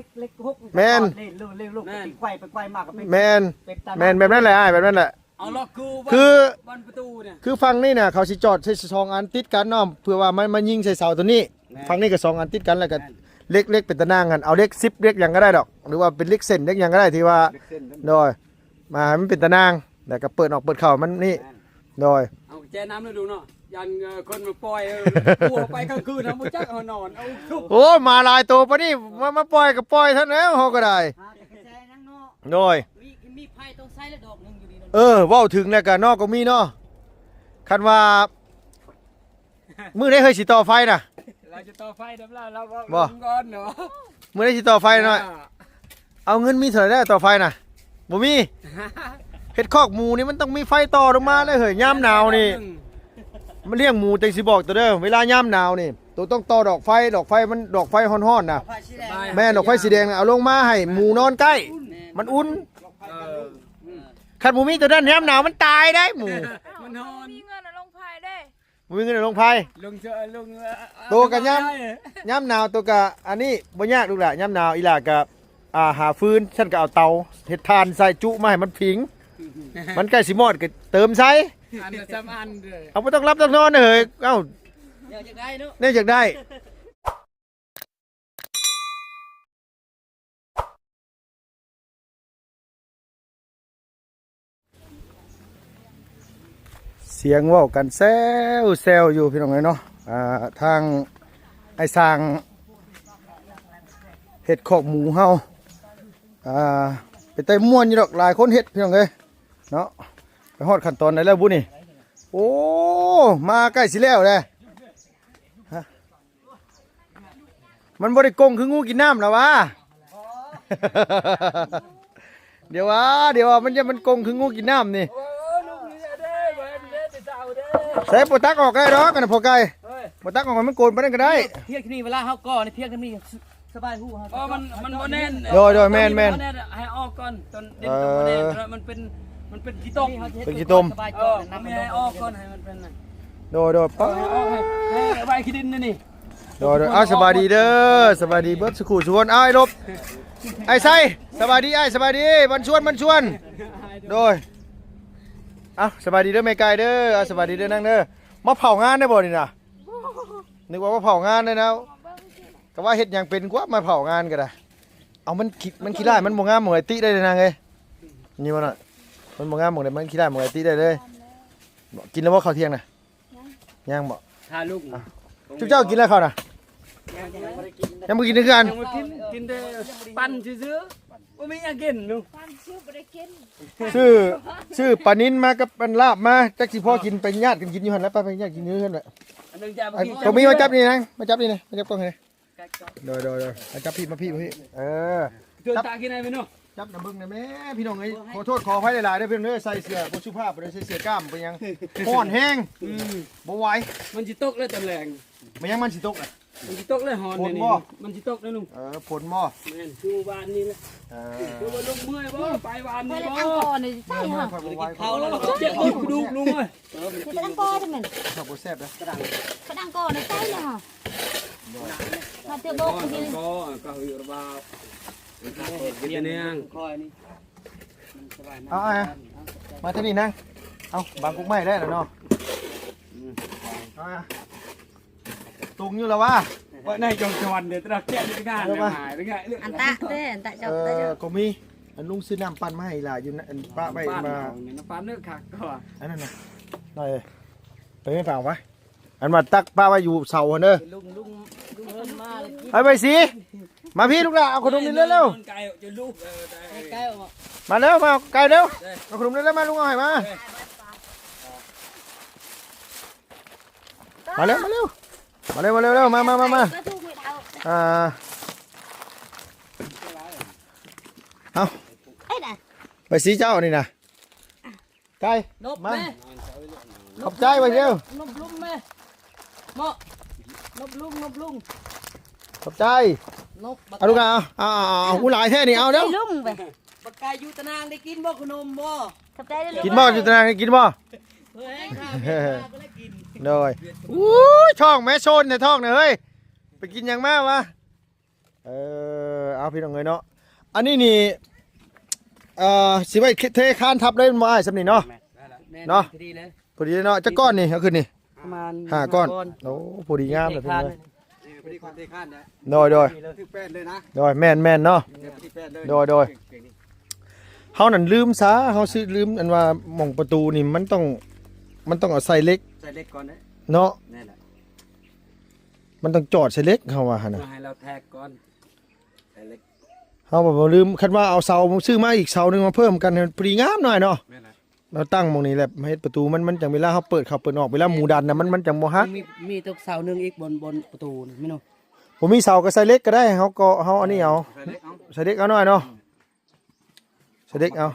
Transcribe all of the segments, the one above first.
ເຫຼັກຫົກ ແມ່ນ ເຫຼັກຫົກ ແມ່ນ ໄປໄຂວ້ມາກໍເປັນ ແມ່ນ ເປັນຕາໜ່າງ ແມ່ນ ແບບນັ້ນແຫຼະອ້າຍ ແບບນັ້ນແຫຼະ. ເອົາລັອກຄື ຄື ບານປະຕູນີ້ ຄືຝັ່ງນີ້ນະ ເຂົາຊິຈອດໃສ່ສອງອັນຕິດກັນເນາະ ເພື່ອວ່າມັນມາຍິງໃສ່ເສົາໂຕນີ້. ແມ່ນ ຝັ່ງນີ້ກໍສອງອັນຕິດກັນ ແລ້ວກໍ ແມ່ນ ເຫຼັກ ເຫຼັກເປັນຕາໜ່າງຫັ້ນ ເອົາເຫຼັກສິບ ເຫຼັກຫຍັງກໍໄດ້ດອກ ຫຼືວ່າເປັນເຫຼັກເສັ້ນ ເຫຼັກຫຍັງກໍໄດ້ ທີ່ວ່າ ເຫຼັກເສັ້ນ ໂດຍ ມາໃຫ້ມັນເປັນຕາໜ່າງ ແລ້ວກໍເປີດອອກເປີດເຂົ້າມັນນີ້ ແມ່ນ ໂດຍ ເອົາແຈນຳເລີຍດູເນາະ ຢ້ານ ເອີ ຄົນມາປ່ອຍ ເອີ ປູເຮົາໄປກາງຄືນເຮົາບໍ່ຈັກເຮົານອນ ເອົາທຸກ ໂອ້ ມາຫຼາຍໂຕປານນີ້ ມາ ມາປ່ອຍກໍປ່ອຍເທົ່ານັ້ນແລ້ວ ເຮົາກໍໄດ້ ຫາແຕ່ກະແຈນຳເນາະ ໂດຍ ມີ ມີໄຟຕ້ອງໃຊ້ລະດອກໜຶ່ງຢູ່ນີ້ເນາະ ເອີ ເວົ້າເຖິງແລ້ວກໍເນາະ ກໍມີເນາະ ຄັນວ່າ ມື້ໃດເຮີຍຊິຕໍ່ໄຟນະ ລາວຈະຕໍ່ໄຟນຳລາວ ລາວເວົ້າ ບໍ່ ເບິ່ງກ່ອນເນາະ ມື້ໃດຊິຕໍ່ໄຟເນາະ ອ່າ ເອົາເງິນມີເທົ່າໃດແລ້ວຕໍ່ໄຟນະ ບໍ່ມີ ເຮັດຄອກໝູນີ້ມັນຕ້ອງມີໄຟຕໍ່ລົງມາເລີຍເຮີຍ ຍາມໜາວນີ້ ມາລ້ຽງໝູຈັ່ງຊິບອກໂຕເດີ ເວລາຍາມໜາວນີ້ ໂຕຕ້ອງຕໍ່ດອກໄຟ ດອກໄຟມັນ ດອກໄຟຮ້ອນໆນະ ດອກໄຟສີແດງ ແມ່ນ ດອກໄຟສີແດງນະ ເອົາລົງມາໃຫ້ໝູນອນໃກ້ ມັນອຸ່ນ ເອີ ອືມ ຄັນບໍ່ມີໂຕນັ້ນຍາມໜາວມັນຕາຍໄດ໋ໝູ ມັນຮ້ອນ ມີເງິນເອົາລົງໄຟເດ້ ບໍ່ມີເງິນເອົາລົງໄຟ ລົງເຊີ ລົງ ໂຕກະຍາມ ຍາມໜາວໂຕກະອັນນີ້ບໍ່ຍາກລູກຫຼ້າ ຍາມໜາວອີຫຼ້າກະ ອ່າ ຫາຟືນ ຊັ້ນກະເອົາເຕົາເຮັດຖ່ານໃສ່ຈຸມາໃຫ້ມັນຜິງ ມັນໃກ້ຊິມອດກະເຕີມໃສ່ ອັນລະສາມອັນເດີ ເອົາ ບໍ່ຕ້ອງຫຼັບຕ້ອງນອນເດີເຮີຍ ເອົ້າ ແນວຢາກໄດ້ເນາະ ແນວຢາກໄດ້. ສຽງເວົ້າກັນແຊວໆຢູ່ພີ່ນ້ອງເອີຍເນາະ ອ່າ ທາງອ້າຍຊ່າງເຮັດຄອກໝູເຮົາ ອ່າ ເປັນຕາມ່ວນຢູ່ດອກ ຫຼາຍຄົນເຮັດພີ່ນ້ອງເອີຍເນາະ ໄປຮອດຂັ້ນຕອນໃດແລ້ວບຸນີ້ ໂອ້ ມາໃກ້ຊິແລ້ວແລ້ວ ມັນບໍ່ໄດ້ກົງຄືງູກິນນ້ຳລະຫວາ ດຽວວ່າ ດຽວວ່າ ມັນຈະ ມັນກົງຄືງູກິນນ້ຳນີ້ ໃສ່ບໍ່ຕັກອອກໄດ້ດອກ ອັນນັ້ນພໍ່ໄກ່ ບໍ່ຕັກອອກໃຫ້ມັນໂກນປານນັ້ນກໍໄດ້ ພຽກນີ້ເວລາເຮົາກໍ່ນີ້ ພຽກນີ້ ສະບາຍຫູເຮົາ ເອີ ມັນ ມັນບໍ່ແໜ້ນ ໂດຍ ໂດຍ ແມ່ນ ແມ່ນ ໃຫ້ອອກກ່ອນ ຕອນເດັນ ເອີ ຕົວບໍ່ແໜ້ນ ມັນເປັນ ມັນເປັນຂີ້ຕົມ ເປັນຂີ້ຕົມ ເອີ ມັນໃຫ້ອອກກ່ອນ ໃຫ້ມັນເປັນ ໂດຍ ໂດຍ ເອີ ໃຫ້ອອກ ໃຫ້ ໃຫ້ໄວ້ຂີ້ດິນນີ້ ໂດຍ ໂດຍ ເອົາ ສະບາຍດີເດີ ສະບາຍດີເບິດສຸຂູສຸຄົນ ເອົາ ໄອ້ລົບ ໄອ້ໄຊ ສະບາຍດີ ອ້າຍ ສະບາຍດີ ບັນຊວນ ບັນຊວນ ໂດຍ ເອົາ ສະບາຍດີເດີແມ່ໄກ່ເດີ ເອົາ ສະບາຍດີເດີນາງເດີ ມາເຜົາງານໄດ້ບໍ່ນີ້ນະ ນຶກວ່າມາເຜົາງານໄດ້ແລ້ວ ກະວ່າເຮັດຫຍັງເປັນກວ່າມາເຜົາງານກໍໄດ້ ເອົາ ມັນຂີ້ ມັນຂີ້ລ້າຍ ມັນບໍ່ງາມໝ່ອງໃດຕິໄດ້ເດີນາງເອີຍ ນີ້ບໍ່ນະ ມັນບໍ່ງາມໝ່ອງໃດ ມັນຂີ້ລ້າຍໝ່ອງໃດຕິໄດ້ເລີຍ ກິນແລ້ວບໍ່ເຂົ້າທ່ຽງນະ ຍັງ ຍັງບໍ່ ຖ້າລຸງ ອ່ະ ຈຸເຈົ້າກິນແລ້ວເຂົ້ານະ ຍັງບໍ່ໄດ້ກິນ ຍັງບໍ່ກິນເທື່ອ ຍັງບໍ່ກິນ ກິນແຕ່ປັ່ນຊື່ໆ ບໍ່ມີຫຍັງກິນລູກ ປັ່ນຊື່ບໍ່ໄດ້ກິນ ຊື້ ຊື້ປານິນມາກັບອັນລາບມາ ຈັກຊິພໍກິນ ໄປຍາດກັນກິນຢູ່ຫັ້ນແຫຼະ ໄປ ໄປຍາດກິນຢູ່ເຮືອນແຫຼະ ອັນໜຶ່ງຈານບໍ່ກິນ ຕົວມີມາຈັບນີ້ນະ ມາຈັບນີ້ນະ ມາຈັບກ້ອງໃຫ້ ໂດຍ ໂດຍ ໂດຍ ມາຈັບພີ້ ມາພີ້ ມາພີ້ ເອີ ເດີນຕາກິນໄດ້ແມ່ນເນາະ ຈັບໜ້າເບິ່ງນະແມ່ ພີ່ນ້ອງເອີຍ ຂໍໂທດຂໍອະໄພຫຼາຍໆເດີພີ່ນ້ອງເດີ ໃສ່ເສື້ອບໍ່ສຸພາບ ບໍ່ໄດ້ໃສ່ເສື້ອກ້າມ ເປັນຫຍັງ ຮ້ອນແຮງ ອືມ ບໍ່ໄຫວ ມັນຊິຕົກແລ້ວຕອນແລງ ແມ່ນຫຍັງມັນຊິຕົກນະ ມັນຊິຕົກແລ້ວ ຮ້ອນ ຝົນບໍ່ ມັນຊິຕົກແລ້ວລຸງ ເອີ ຝົນບໍ່ ແມ່ນ ຄືວານນີ້ແຫຼະ ເອີ ຄືວ່າລຸງເມື່ອຍບໍ່ ໄປວານນີ້ບໍ່ ເມື່ອຍ ເມື່ອຍ ຂ້ອຍບໍ່ໄຫວ ກິນເຂົ້າແລ້ວ ເຈັບກະດູກລຸງເອີຍ ເອີ ມັນກິນ ເຮັດອັງກໍໄດ້ແມ່ນ ເຂົ້າບໍ່ແຊບເດີ ປະດັງ ປະດັງກໍໃນໃຈເນາະ ມາເທື່ອບໍ່ກິນ ກໍ ກໍຢູ່ລະບາວ ເຮັດແນງ ຄ່ອຍນີ້ ມັນສະບາຍ ເອົາ ເອົາ ມາທາງນີ້ນາງ ເອົາ ບາງກົກໄມ້ໄດ້ລະເນາະ ອືມ ເອົາ ຕົງຢູ່ລະຫວາ ວ່າໃນຈອງຈອນເດີ ຕະຫຼອດແຈກເຮັດງານ ເອົາມາ ເປັນໄງ ອັນຕະເດ້ ອັນຕະເຈົ້າ ເອີ ຕະເຈົ້າ ກໍມີ ອັນລຸງຊື້ນ້ຳປັ່ນມາໃຫ້ອີ່ຫຼ້າຢູ່ນະ ອັນປະໄວ້ ນ້ຳປັ່ນມາ ເອົານ້ຳປັ່ນເດີ ຄັກກວ່າ ອັນນັ້ນນະ ໜ້ອຍເອີຍ ໄປແມ່ປາກໄວ້ ອັນວ່າຕັກປະໄວ້ຢູ່ເສົາຫັ້ນເດີ ລຸງ ລຸງ ລຸງເອີ້ນມາເລີຍ ໄປ ໄປສີ ມາພີ້ລູກຫຼ້າ ເອົາຂະໜົມນີ້ເລັວໆ ນອນໄກຈະລຸກ ເອີ ໄກອອກ ມາເລັວ ມາໄກເລັວ ເອີ ເອົາຂະໜົມນີ້ເລັວ ມາ ລຸງເອົາໃຫ້ມາ ເອີ ມາເລັວ ມາເລັວ ມາເລັວ ມາເລັວ ມາ ມາ ມາ ມາ ອ່າ ເອົາ ໄປສີເຈົ້ານີ້ນະ ໄກ່ ນົບ ມາ ແມ່ ຂອບໃຈໄວ້ເດີ ນົບລຸມແມ່ ເມາະ ນົບລຸງ ນົບລຸງ ຂອບໃຈ ນົບ ເອົາລູກ ເອົາ ເອົາ ເອົາ ເອົາ ຫູຫຼາຍແທ້ນີ້ ເອົາເດີ ລຸງໄປ ບັກໄກ່ຢູ່ຕະນາງໄດ້ກິນບໍ່ຂະໜົມບໍ່ ຂອບໃຈເດີ ກິນບໍ່ ຢູ່ຕະນາງໄດ້ກິນບໍ່ ເອີຍ ໂດຍ ອູ້ຍ ທ້ອງແມ່ໂຊນແທ້ທ້ອງນະເຮີ້ຍ ໄປກິນຫຍັງມາວະ? ເອີ ເອົາ ພີ່ນ້ອງເອີຍເນາະ ອັນນີ້ນີ້ ເອີ ຊິໄວ້ເທຄານທັບເລີຍແມ່ນບໍ່ອ້າຍ ສ່ຳນີ້ເນາະ? ແມ່ນ ເນາະ ພໍດີເລີຍ ພໍດີເນາະ. ຈັກກ້ອນນີ້ ເອົາຂຶ້ນນີ້? ປະມານຫ້າກ້ອນ ຫ້າກ້ອນ. ໂອ້ ພໍດີງາມເລີຍ ເທຄານ ພີ່ນ້ອງເອີຍ ນີ້ ພໍດີກ່ອນເທຄານນະ. ໂດຍ ໂດຍ ຖືກແປດເລີຍນະ. ໂດຍ ແມ່ນໆເນາະ. ເອີ ພໍດີແປດເລີຍ. ໂດຍ ໂດຍ ເກັ່ງໆນີ້. ເຮົານັ້ນລືມຊະ ເຮົາຊິລືມອັນວ່າໝ່ອງປະຕູນີ້ ມັນຕ້ອງ ມັນຕ້ອງເອົາໃສ່ເຫຼັກ ໃສ່ເຫຼັກກ່ອນເດ້ ເນາະ. ແມ່ນແຫຼະ ມັນຕ້ອງຈອດໃສ່ເຫຼັກ ເຮົາວ່າຫັ້ນນະ ໃຫ້ລາວແທກກ່ອນ ໃສ່ເຫຼັກ. ເຮົາບໍ່ລືມ ຄັນວ່າເອົາເສົາ ຊື້ມາອີກເສົາໜຶ່ງມາເພີ່ມກັນ ໃຫ້ມັນພໍດີງາມໜ້ອຍເນາະ. ແມ່ນແຫຼະ ເຮົາຕັ້ງໝ່ອງນີ້ແຫຼະ ມາເຮັດປະຕູ ມັນ ມັນຈັ່ງເວລາເຮົາເປີດເຂົ້າເປີດອອກ ເວລາໝູດັນນະ ມັນ ມັນຈັ່ງບໍ່ຫັກ. ມີ ມີຕົກເສົາໜຶ່ງອີກ ບົນ ບົນປະຕູນີ້ແມ່ນບໍ່? ບໍ່ມີເສົາກໍໃສ່ເຫຼັກກໍໄດ້ ເຮົາກໍ ເຮົາອັນນີ້ເອົາ ໃສ່ເຫຼັກເອົາ ໃສ່ເຫຼັກເອົາໜ້ອຍເນາະ ໃສ່ເຫຼັກເອົາ.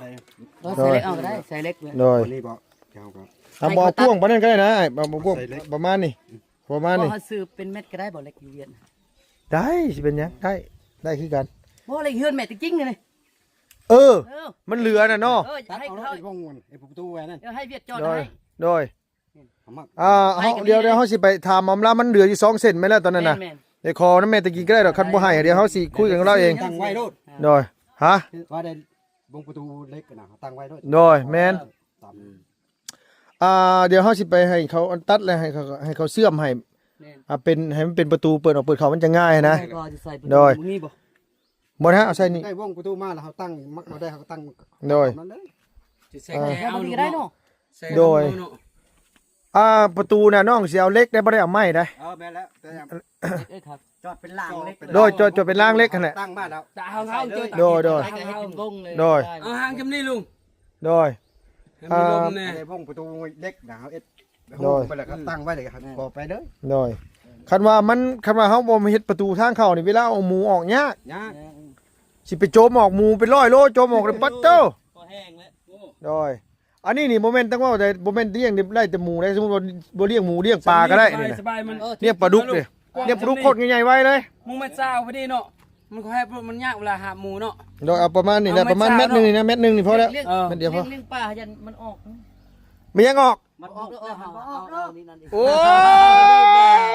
ເອີ ໃສ່ເຫຼັກເອົາກໍໄດ້ ໃສ່ເຫຼັກເລີຍ. ໂດຍ ນີ້ບໍ່ ເຮົາກໍ ອ່າ ບໍ່ກວ້າງປານນັ້ນກໍໄດ້ນະ ບໍ່ກວ້າງ ໃສ່ເຫຼັກ ປະມານນີ້ ປະມານນີ້. ບໍ່ ເຮົາຊື້ເປັນເມັດກໍໄດ້ບໍ່ ເຫຼັກຢູ່ວຽດ? ໄດ້ ຊິເປັນຫຍັງ ໄດ້ ໄດ້ຄືກັນ. ບໍ່ ເຫຼັກເຮືອນແມ່ນຈິງໆນີ້. ເອີ ເອີ ມັນເຫຼືອນະເນາະ. ເອີ ໃຫ້ເຂົາ ຕັດເອົາໄອ້ວົງມັນ ໄອ້ປະຕູໄວ້ນັ້ນ ເອີ ໃຫ້ວຽດຈອດໃຫ້. ໂດຍ ເຮົາມັກ ອ່າ ເຮົາ ດຽວ ດຽວເຮົາຊິໄປຖາມອຳລາ ມັນເຫຼືອຢູ່ສອງເສັ້ນແມ່ນແລ້ວຕອນນັ້ນນະ. ແມ່ນໆ ໄດ້ຂໍນຳແມ່ຕະກີ້ກໍໄດ້ດອກ ຄັນບໍ່ໃຫ້ ດຽວເຮົາຊິຄຸຍກັນກັບລາວເອງ. ຕັ້ງໄວ້ໂລດ. ໂດຍ ຮະ ຄືວ່າໄດ້ວົງປະຕູເຫຼັກນະ ຕັ້ງໄວ້ໂລດ. ໂດຍ ແມ່ນ ເອີ ຕາມ ອ່າ ດຽວເຮົາຊິໄປໃຫ້ເຂົາອັນຕັດ ແລ້ວໃຫ້ເຂົາ ໃຫ້ເຂົາເຊື່ອມໃຫ້ ແມ່ນ ອ່າ ເປັນ ໃຫ້ມັນເປັນປະຕູເປີດອອກເປີດເຂົ້າ ມັນຈະງ່າຍນະ. ແມ່ນ ໂດຍ ມີບໍ່? ບໍ່ນະ ເອົາໃສ່ນີ້ ໄດ້ວົງປະຕູມາແລ້ວ ເຮົາຕັ້ງ ມັກບໍ່ໄດ້ ເຮົາກໍຕັ້ງ. ໂດຍ ນັ້ນເດ້ ຊິໃສ່ ເອີ ແຈເອົາ ກໍໄດ້ເນາະ. ໂດຍ ອ່າ ປະຕູນະ ນ້ອງຊິເອົາເຫຼັກໄດ້ ບໍ່ໄດ້ເອົາໄມ້ໄດ໋. ເອີ ແມ່ນແລ້ວ ແຕ່ ເອີ ຈອດເປັນລາງເຫຼັກ. ໂດຍ ຈອດ ຈອດເປັນລາງເຫຼັກຫັ້ນແຫຼະ ຕັ້ງມາແລ້ວ ຕາເຮົາເຮົາເຈີ ໂດຍ ໂດຍ ໂດຍ ເຮົາເຮົາວົງເລີຍ. ໂດຍ ເອົາຫາງຈຳນີ້ລຸງ ໂດຍ ໃຫ້ມັນລົມແດ່ ອ່າ ໃຫ້ວົງປະຕູເຫຼັກນະ ເຮົາເຮັດ ໂດຍ ໂດຍ ໄປແລ້ວກໍຕັ້ງໄວ້ເລີຍ ກໍໄປເດີ. ໂດຍ ຄັນວ່າມັນ ຄັນວ່າເຮົາບໍ່ເຮັດປະຕູທາງເຂົ້ານີ້ ເວລາເອົາໝູອອກຍາກ ຍາກ ຊິໄປໂຈມອອກໝູເປັນຮ້ອຍໂລ ໂຈມອອກເລີຍ ປັດໂຕ ກໍແຫ້ງແລ້ວ. ໂອ້ ໂດຍ ອັນນີ້ນີ້ບໍ່ແມ່ນຕັ້ງເວົ້າແຕ່ ບໍ່ແມ່ນລ້ຽງໄດ້ແຕ່ໝູໄດ໋. ສົມມຸດວ່າບໍ່ລ້ຽງໝູ ລ້ຽງປາກໍໄດ້ນີ້ນະ. ສະບາຍ ສະບາຍ ມັນ ເອີ ລ້ຽງປາດຸກນີ້ ລ້ຽງປາດຸກໂຄດໃຫຍ່ໄວເລີຍ. ມັນແມ່ນຊາວພໍດີເນາະ ມັນກໍໃຫ້ ມັນຍາກເວລາຫາໝູເນາະ. ໂດຍ ເອົາປະມານນີ້ແຫຼະ ປະມານແມັດໜຶ່ງນີ້ນະ ແມັດໜຶ່ງນີ້ພໍແລ້ວ. ເອີ ແມັດດຽວພໍ ລ້ຽງປາ ຢ້ານມັນອອກ ມັນຍັງອອກ ມັນອອກ ມັນອອກ ໂອ້ຍ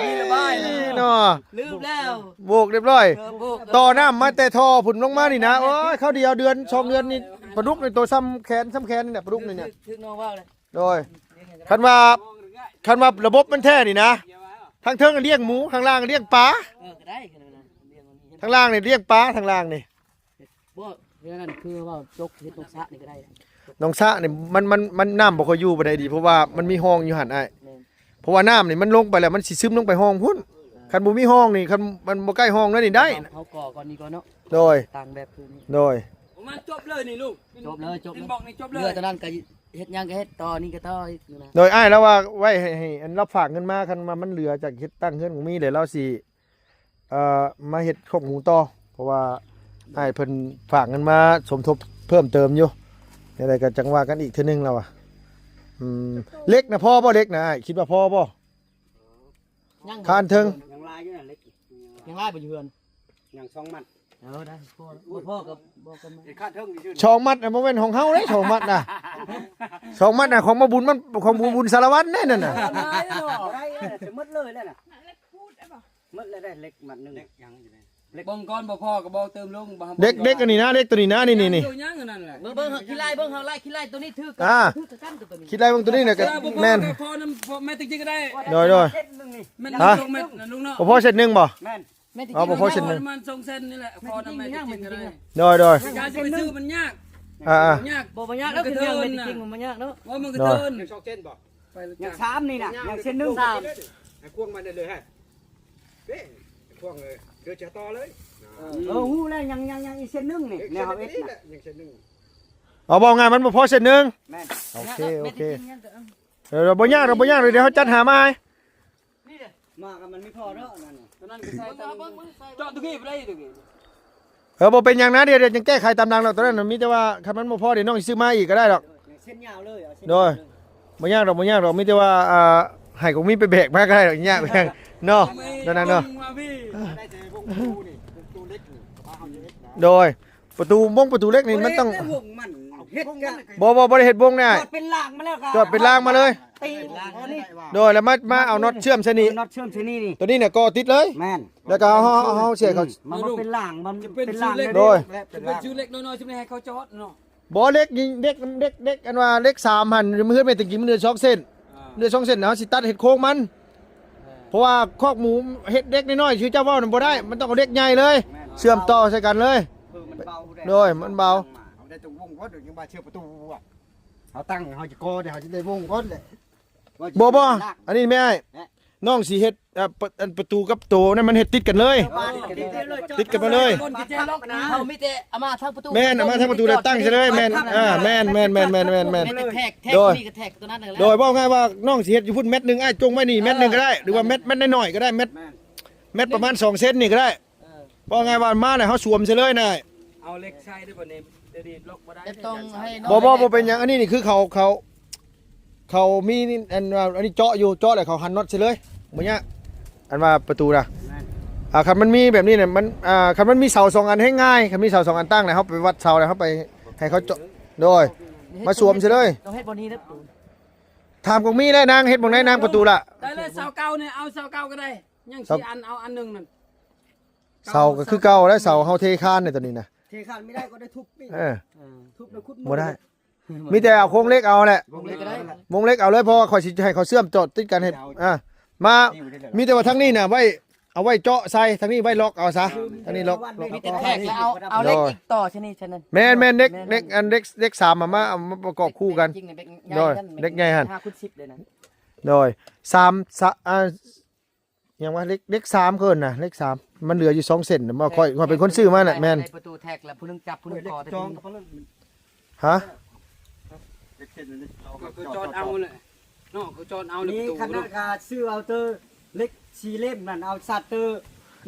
ມີລະບາຍເນາະ ເນາະ ລືມແລ້ວ ໂບກຮຽບຮ້ອຍ. ເອີ ໂບກ ຕໍ່ນ້ຳມາແຕ່ທໍ່ພຸ້ນລົງມານີ້ນະ. ໂອ້ຍ ຄາວດຽວເດືອນສອງເດືອນນີ້ ປາດຸກນີ້ໂຕສ່ຳແຂນ ສ່ຳແຂນນີ້ແຫຼະ ປາດຸກນີ້ນະ. ຖືກ ຖືກນ້ອງເວົ້າເລີຍ. ໂດຍ ຄັນວ່າ ຄັນວ່າລະບົບມັນແທ້ນີ້ນະ ທາງເທິງລ້ຽງໝູ ທາງລ່າງລ້ຽງປາ. ເອີ ກໍໄດ້ ທາງລ່າງນີ້ລ້ຽງປາ ທາງລ່າງນີ້. ບໍ່ ເຮັດນັ້ນຄືວ່າຈົກ ເຮັດຕົກສະນີ້ກໍໄດ້. ໜອງສະນີ້ມັນ ມັນ ມັນ ນ້ຳບໍ່ຄ່ອຍຢູ່ປານໃດດີ ເພາະວ່າມັນມີຮ່ອງຢູ່ຫັ້ນອ້າຍ. ແມ່ນ ເພາະວ່ານ້ຳນີ້ມັນລົງໄປແລ້ວ ມັນຊິຊຶມລົງໄປຮ່ອງພຸ້ນ. ເອີ ຄັນບໍ່ມີຮ່ອງນີ້ ຄັນມັນບໍ່ໃກ້ຮ່ອງນັ້ນນີ້ໄດ້. ເຮົາກໍ່ກ່ອນນີ້ກ່ອນເນາະ. ໂດຍ ຕັ້ງແບບຄືນີ້. ໂດຍ ປະມານຈົບເລີຍນີ້ລຸງ. ຈົບເລີຍ ຈົບເລີຍ ບລັອກນີ້ຈົບເລີຍ. ເຫຼືອຕົວນັ້ນກໍເຮັດຫຍັງກໍເຮັດຕໍ່ນີ້ກໍຕໍ່ອີກນະ. ໂດຍ ອ້າຍລາວວ່າໄວ້ໃຫ້ ໃຫ້ອັນລາວຝາກເງິນມາ ຄັນວ່າມັນເຫຼືອຈາກເຮັດຕັ້ງເຮືອນຂອງມີແລ້ວ ລາວຊິ ເອີ ມາເຮັດຄອກໝູຕໍ່ ເພາະວ່າອ້າຍເພິ່ນຝາກເງິນມາສົມທົບເພີ່ມເຕີມຢູ່. ແນວໃດກໍຈັ່ງວ່າກັນອີກເທື່ອໜຶ່ງລາວວ່າ. ອືມ ເຫຼັກນະພໍບໍ່? ເຫຼັກນະອ້າຍ ຄິດວ່າພໍບໍ່? ຍັງ ຄານເທິງ ຍັງຫຼາຍຢູ່ນະ ເຫຼັກ ຍັງຫຼາຍບໍ່ຢູ່ເຮືອນ? ຍັງສອງມັດ. ເອີ ໄດ້ພໍ ບໍ່ພໍກໍບອກກັນມາ. ເຮັດຄານເທິງຊື່ໆ ສອງມັດນະ ບໍ່ແມ່ນຂອງເຮົາເດ້ ສອງມັດນະ ສອງມັດນະ ຂອງໝໍບຸນ ມັນຂອງໝໍບຸນສາລະວັນເດ້ນັ້ນນະ. ໄດ້ເນາະ ໄດ້ ຈະໝົດເລີຍແລ້ວນະ. ໝົດແລ້ວໄດ໋ ເຫຼັກມັດໜຶ່ງ ເຫຼັກຍັງຢູ່ເດ້. ເບິ່ງກ່ອນ ບໍ່ພໍກໍບອກເຕີມລົງ. ເຫຼັກ ເຫຼັກອັນນີ້ນະ ເຫຼັກຕົວນີ້ນະ ນີ້ໆ ຍັງຢູ່ນັ້ນແຫຼະ. ເບິ່ງ ເບິ່ງ ຂີ້ໄລ່ເບິ່ງ ເຮົາໄລ່ຂີ້ໄລ່ຕົວນີ້ຖືກ ອ່າ ຖືກຄືກັນຕົວນີ້. ຂີ້ໄລ່ເບິ່ງຕົວນີ້ນະ ກໍແມ່ນ ພໍນຳ ພໍແມ່ນຈິງໆກໍໄດ້. ໂດຍ ໂດຍ ເສັ້ນໜຶ່ງນີ້ ແມ່ນ ຮະ ສອງແມັດນະລຸງເນາະ. ບໍ່ພໍເສັ້ນໜຶ່ງບໍ່? ແມ່ນ ອໍ ບໍ່ພໍເສັ້ນໜຶ່ງ ປະມານສອງເສັ້ນນີ້ແຫຼະ. ພໍນຳແມ່ນຈິງໆກໍໄດ້. ໂດຍ ໂດຍ ການຊິໄປຊື້ມັນຍາກ. ອ່າໆ ຍາກ ບໍ່ ບໍ່ຍາກດອກ ມັນກະເທີນ ມັນບໍ່ຍາກເນາະ. ວ່າມັນກະເທີນ ຍັງສອງເສັ້ນບໍ່? ໄປ ຍັງສາມນີ້ນະ ຍັງເສັ້ນໜຶ່ງ. ສາມ ໃຫ້ຄວງມາເລື້ອຍໆ ຮະ ເດ້ ຄວງເລີຍ ເດີຈະຕໍ່ເລີຍ. ເອີ ຮູ້ແລ້ວ ຍັງ ຍັງ ຍັງອີກເສັ້ນໜຶ່ງນີ້ ແນວເຮົາເຮັດນະ ຍັງເສັ້ນໜຶ່ງ. ເອົາ ເວົ້າງ່າຍ ມັນບໍ່ພໍເສັ້ນໜຶ່ງ. ແມ່ນ ໂອເຄ ໂອເຄ. ເອີ ບໍ່ຍາກດອກ ບໍ່ຍາກດອກ ດຽວເຮົາຈັດຫາມາໃຫ້. ມາກັບມັນມີພໍເນາະ ນັ້ນ ຕົວນັ້ນກໍໃສ່ ເຈາະຕົງນີ້ໄປໄດ້ຕົງນີ້. ເອີ ບໍ່ເປັນຫຍັງນະ ດຽວ ດຽວຈັ່ງແກ້ໄຂຕາມຫຼັງດອກ. ຕົວນັ້ນມີແຕ່ວ່າ ຄັນມັນບໍ່ພໍ ດຽວນ້ອງຊິຊື້ມາອີກກໍໄດ້ດອກ. ເສັ້ນຍາວເລີຍ ເອົາເສັ້ນ ໂດຍ ຍາວເລີຍ. ບໍ່ຍາກດອກ ບໍ່ຍາກດອກ ມີແຕ່ວ່າ ອ່າ ໃຫ້ກອງມີໄປແບກມາກໍໄດ້ດອກ ຍາກຫຍັງເນາະ. ຕົວນັ້ນເນາະ ໄດ້ແຕ່ວົງປະຕູນີ້ ວົງປະຕູເຫຼັກນີ້ ປະມານເຮົາຈະເຮັດນະ. ໂດຍ ປະຕູ ວົງປະຕູເຫຼັກນີ້ມັນຕ້ອງ ບໍ່ໄດ້ວົງມັນ ເຮັດກະ ບໍ່ ບໍ່ ບໍ່ໄດ້ເຮັດວົງນະ ຈອດເປັນລາງມາແລ້ວກໍ ຈອດເປັນລາງມາເລີຍ. ຕີອັນນີ້ ໂດຍ ແລ້ວມາ ມາເອົານັອດເຊື່ອມໃສ່ນີ້ ເອີ ນັອດເຊື່ອມໃສ່ນີ້ນີ້ ຕົວນີ້ນະກໍຕິດເລີຍ ແມ່ນ ແລ້ວກໍເຮົາ ເຮົາ ເຮົາເຊື່ອມເຂົ້າ ມັນບໍ່ເປັນລາງ ມັນເປັນລາງເລີຍ ໂດຍ ເປັນເຊືອກເລັກນ້ອຍ ຊິໄດ້ໃຫ້ເຂົາຈອດເນາະ ບໍ່ ເຫຼັກນີ້ ເຫຼັກ ເຫຼັກ ເຫຼັກ ອັນວ່າເຫຼັກສາມຫັ້ນ ເຮືອນແມ່ນຕະກີ້ມັນເຫຼືອສອງເສັ້ນ ອ່າ ເຫຼືອສອງເສັ້ນ ເຮົາຊິຕັດເຮັດໂຄງມັນ ເອີ ເພາະວ່າຄອກໝູເຮັດເຫຼັກນ້ອຍໆ ຄືເຈົ້າເວົ້ານັ້ນບໍ່ໄດ້ ມັນຕ້ອງເອົາເຫຼັກໃຫຍ່ເລີຍ ແມ່ນ ເຊື່ອມຕໍ່ໃສ່ກັນເລີຍ ເອີ ມັນເບົາ ໂດຍ ມັນເບົາ ເຮົາໄດ້ແຕ່ວົງກ່ອນ ຍັງວ່າເຊື່ອມປະຕູ ເຮົາຕັ້ງ ເຮົາຈະກໍ່ ເຮົາຈະໄດ້ວົງກ່ອນແຫຼະ ບໍ່ ບໍ່ ອັນນີ້ແມ່ອ້າຍ ແມ່ ນ້ອງຊິເຮັດ ເອີ ປະ ອັນປະຕູກັບໂຕນັ້ນມັນເຮັດຕິດກັນເລີຍ ເອີ ຕິດກັນມາເລີຍ ເຮົາມີແຕ່ເອົາມາທາງປະຕູ ແມ່ນ ເອົາມາທາງປະຕູແລ້ວຕັ້ງໃສ່ເລີຍ ແມ່ນ ເອີ ແມ່ນ ແມ່ນ ແມ່ນ ແມ່ນ ແມ່ນ ແມ່ນ ແມ່ນ ແມ່ນ ແຕ່ແທກ ແທກ ໂດຍ ນີ້ກໍແທກຕົວນັ້ນແລ້ວ ໂດຍ ເວົ້າງ່າຍວ່ານ້ອງຊິເຮັດຢູ່ພຸ້ນແມັດໜຶ່ງ ອ້າຍຈົ່ງໄວ້ນີ້ແມັດໜຶ່ງກໍໄດ້ ເອີ ຫຼືວ່າແມັດ ແມັດນ້ອຍໆກໍໄດ້ ແມັດ ແມ່ນ ແມັດປະມານສອງເຊັນນີ້ກໍໄດ້ ເອີ ເວົ້າງ່າຍວ່າມາແລ້ວເຮົາສວມໃສ່ເລີຍນະ ເອົາເຫຼັກໃສ່ເດີບັດນີ້ ດຽວນີ້ລັອກບໍ່ໄດ້ ແຕ່ຕ້ອງໃຫ້ນ້ອງ ບໍ່ ບໍ່ ບໍ່ເປັນຫຍັງ ອັນນີ້ນີ້ຄືເຂົາ ເຂົາ ເຂົາມີອັນວ່າ ອັນນີ້ເຈາະຢູ່ ເຈາະແລ້ວເຂົາຫັນນັອດໃສ່ເລີຍ ບໍ່ຍາກ ອັນວ່າປະຕູນະ ແມ່ນ ອ່າ ຄັນມັນມີແບບນີ້ນະ ມັນ ອ່າ ຄັນມັນມີເສົາສອງອັນແຮງງ່າຍ ຄັນມີເສົາສອງອັນຕັ້ງນະ ເຮົາໄປວັດເສົາແລ້ວ ເຮົາໄປໃຫ້ເຂົາເຈາະ ໂດຍ ມາສວມໃສ່ເລີຍ ຕ້ອງເຮັດບ່ອນນີ້ເດີ ຖາມກົງມີແລ້ວນາງເຮັດບ່ອນໃດນາງປະຕູລະ ໄດ້ເລີຍ ເສົາເກົ່ານີ້ ເອົາເສົາເກົ່າກໍໄດ້ ຍັງສີ່ອັນ ເອົາອັນໜຶ່ງນັ້ນ ເສົາກໍຄືເກົ່າແຫຼະ ເສົາເຮົາເທຄານໃນຕອນນີ້ນະ ເທຄານບໍ່ໄດ້ກໍໄດ້ທຸບນີ້ ເອີ ເອີ ທຸບແລ້ວຂຸດ ບໍ່ໄດ້ ມີແຕ່ເອົາໂຄງເຫຼັກເອົາແຫຼະ ໂຄງເຫຼັກກໍໄດ້ ໂຄງເຫຼັກເອົາເລີຍ ເພາະວ່າຂ້ອຍຊິໃຫ້ເຂົາເຊື່ອມຕໍ່ຕິດກັນໃຫ້ ອ່າ ມາ ມີແຕ່ວ່າທາງນີ້ນະໄວ້ ເອົາໄວ້ເຈາະໃສ່ ທາງນີ້ໄວ້ລັອກເອົາຊະ ທາງນີ້ລັອກ ມີແຕ່ແທກແລ້ວເອົາ ເອົາເຫຼັກອີກຕໍ່ຊະນີ້ ສະນັ້ນ ແມ່ນໆ ເຫຼັກ ເຫຼັກ ອັນເຫຼັກ ເຫຼັກສາມ ມາ ມາ ເອົາມາປະກອບຄູ່ກັນ ໂດຍ ເຫຼັກໃຫຍ່ຫັ້ນ ຫ້າຄູນສິບເລີຍນະ ໂດຍ ສາມ ສະ ອ່າ ຫຍັງວະ ເຫຼັກ ເຫຼັກສາມເອີ້ນນະ ເຫຼັກສາມ ມັນເຫຼືອຢູ່ສອງເສັ້ນນະ ຂ້ອຍ ຂ້ອຍເປັນຄົນຊື້ມານະ ແມ່ນ ປະຕູແທກແລ້ວ ຜູ້ໜຶ່ງຈັບ ຜູ້ໜຶ່ງກໍ ຮະ ເຂົາກໍຈອດເອົາແຫຼະເນາະ ເຂົາຈອດເອົາແລ້ວ ມີ ປະຕູ ຂະໜາດ ເນາະ ກໍຊື້ເອົາແຕ່ເຫຼັກສີ່ຫຼ່ຽມນັ້ນ ເອົາຊັດເຕີ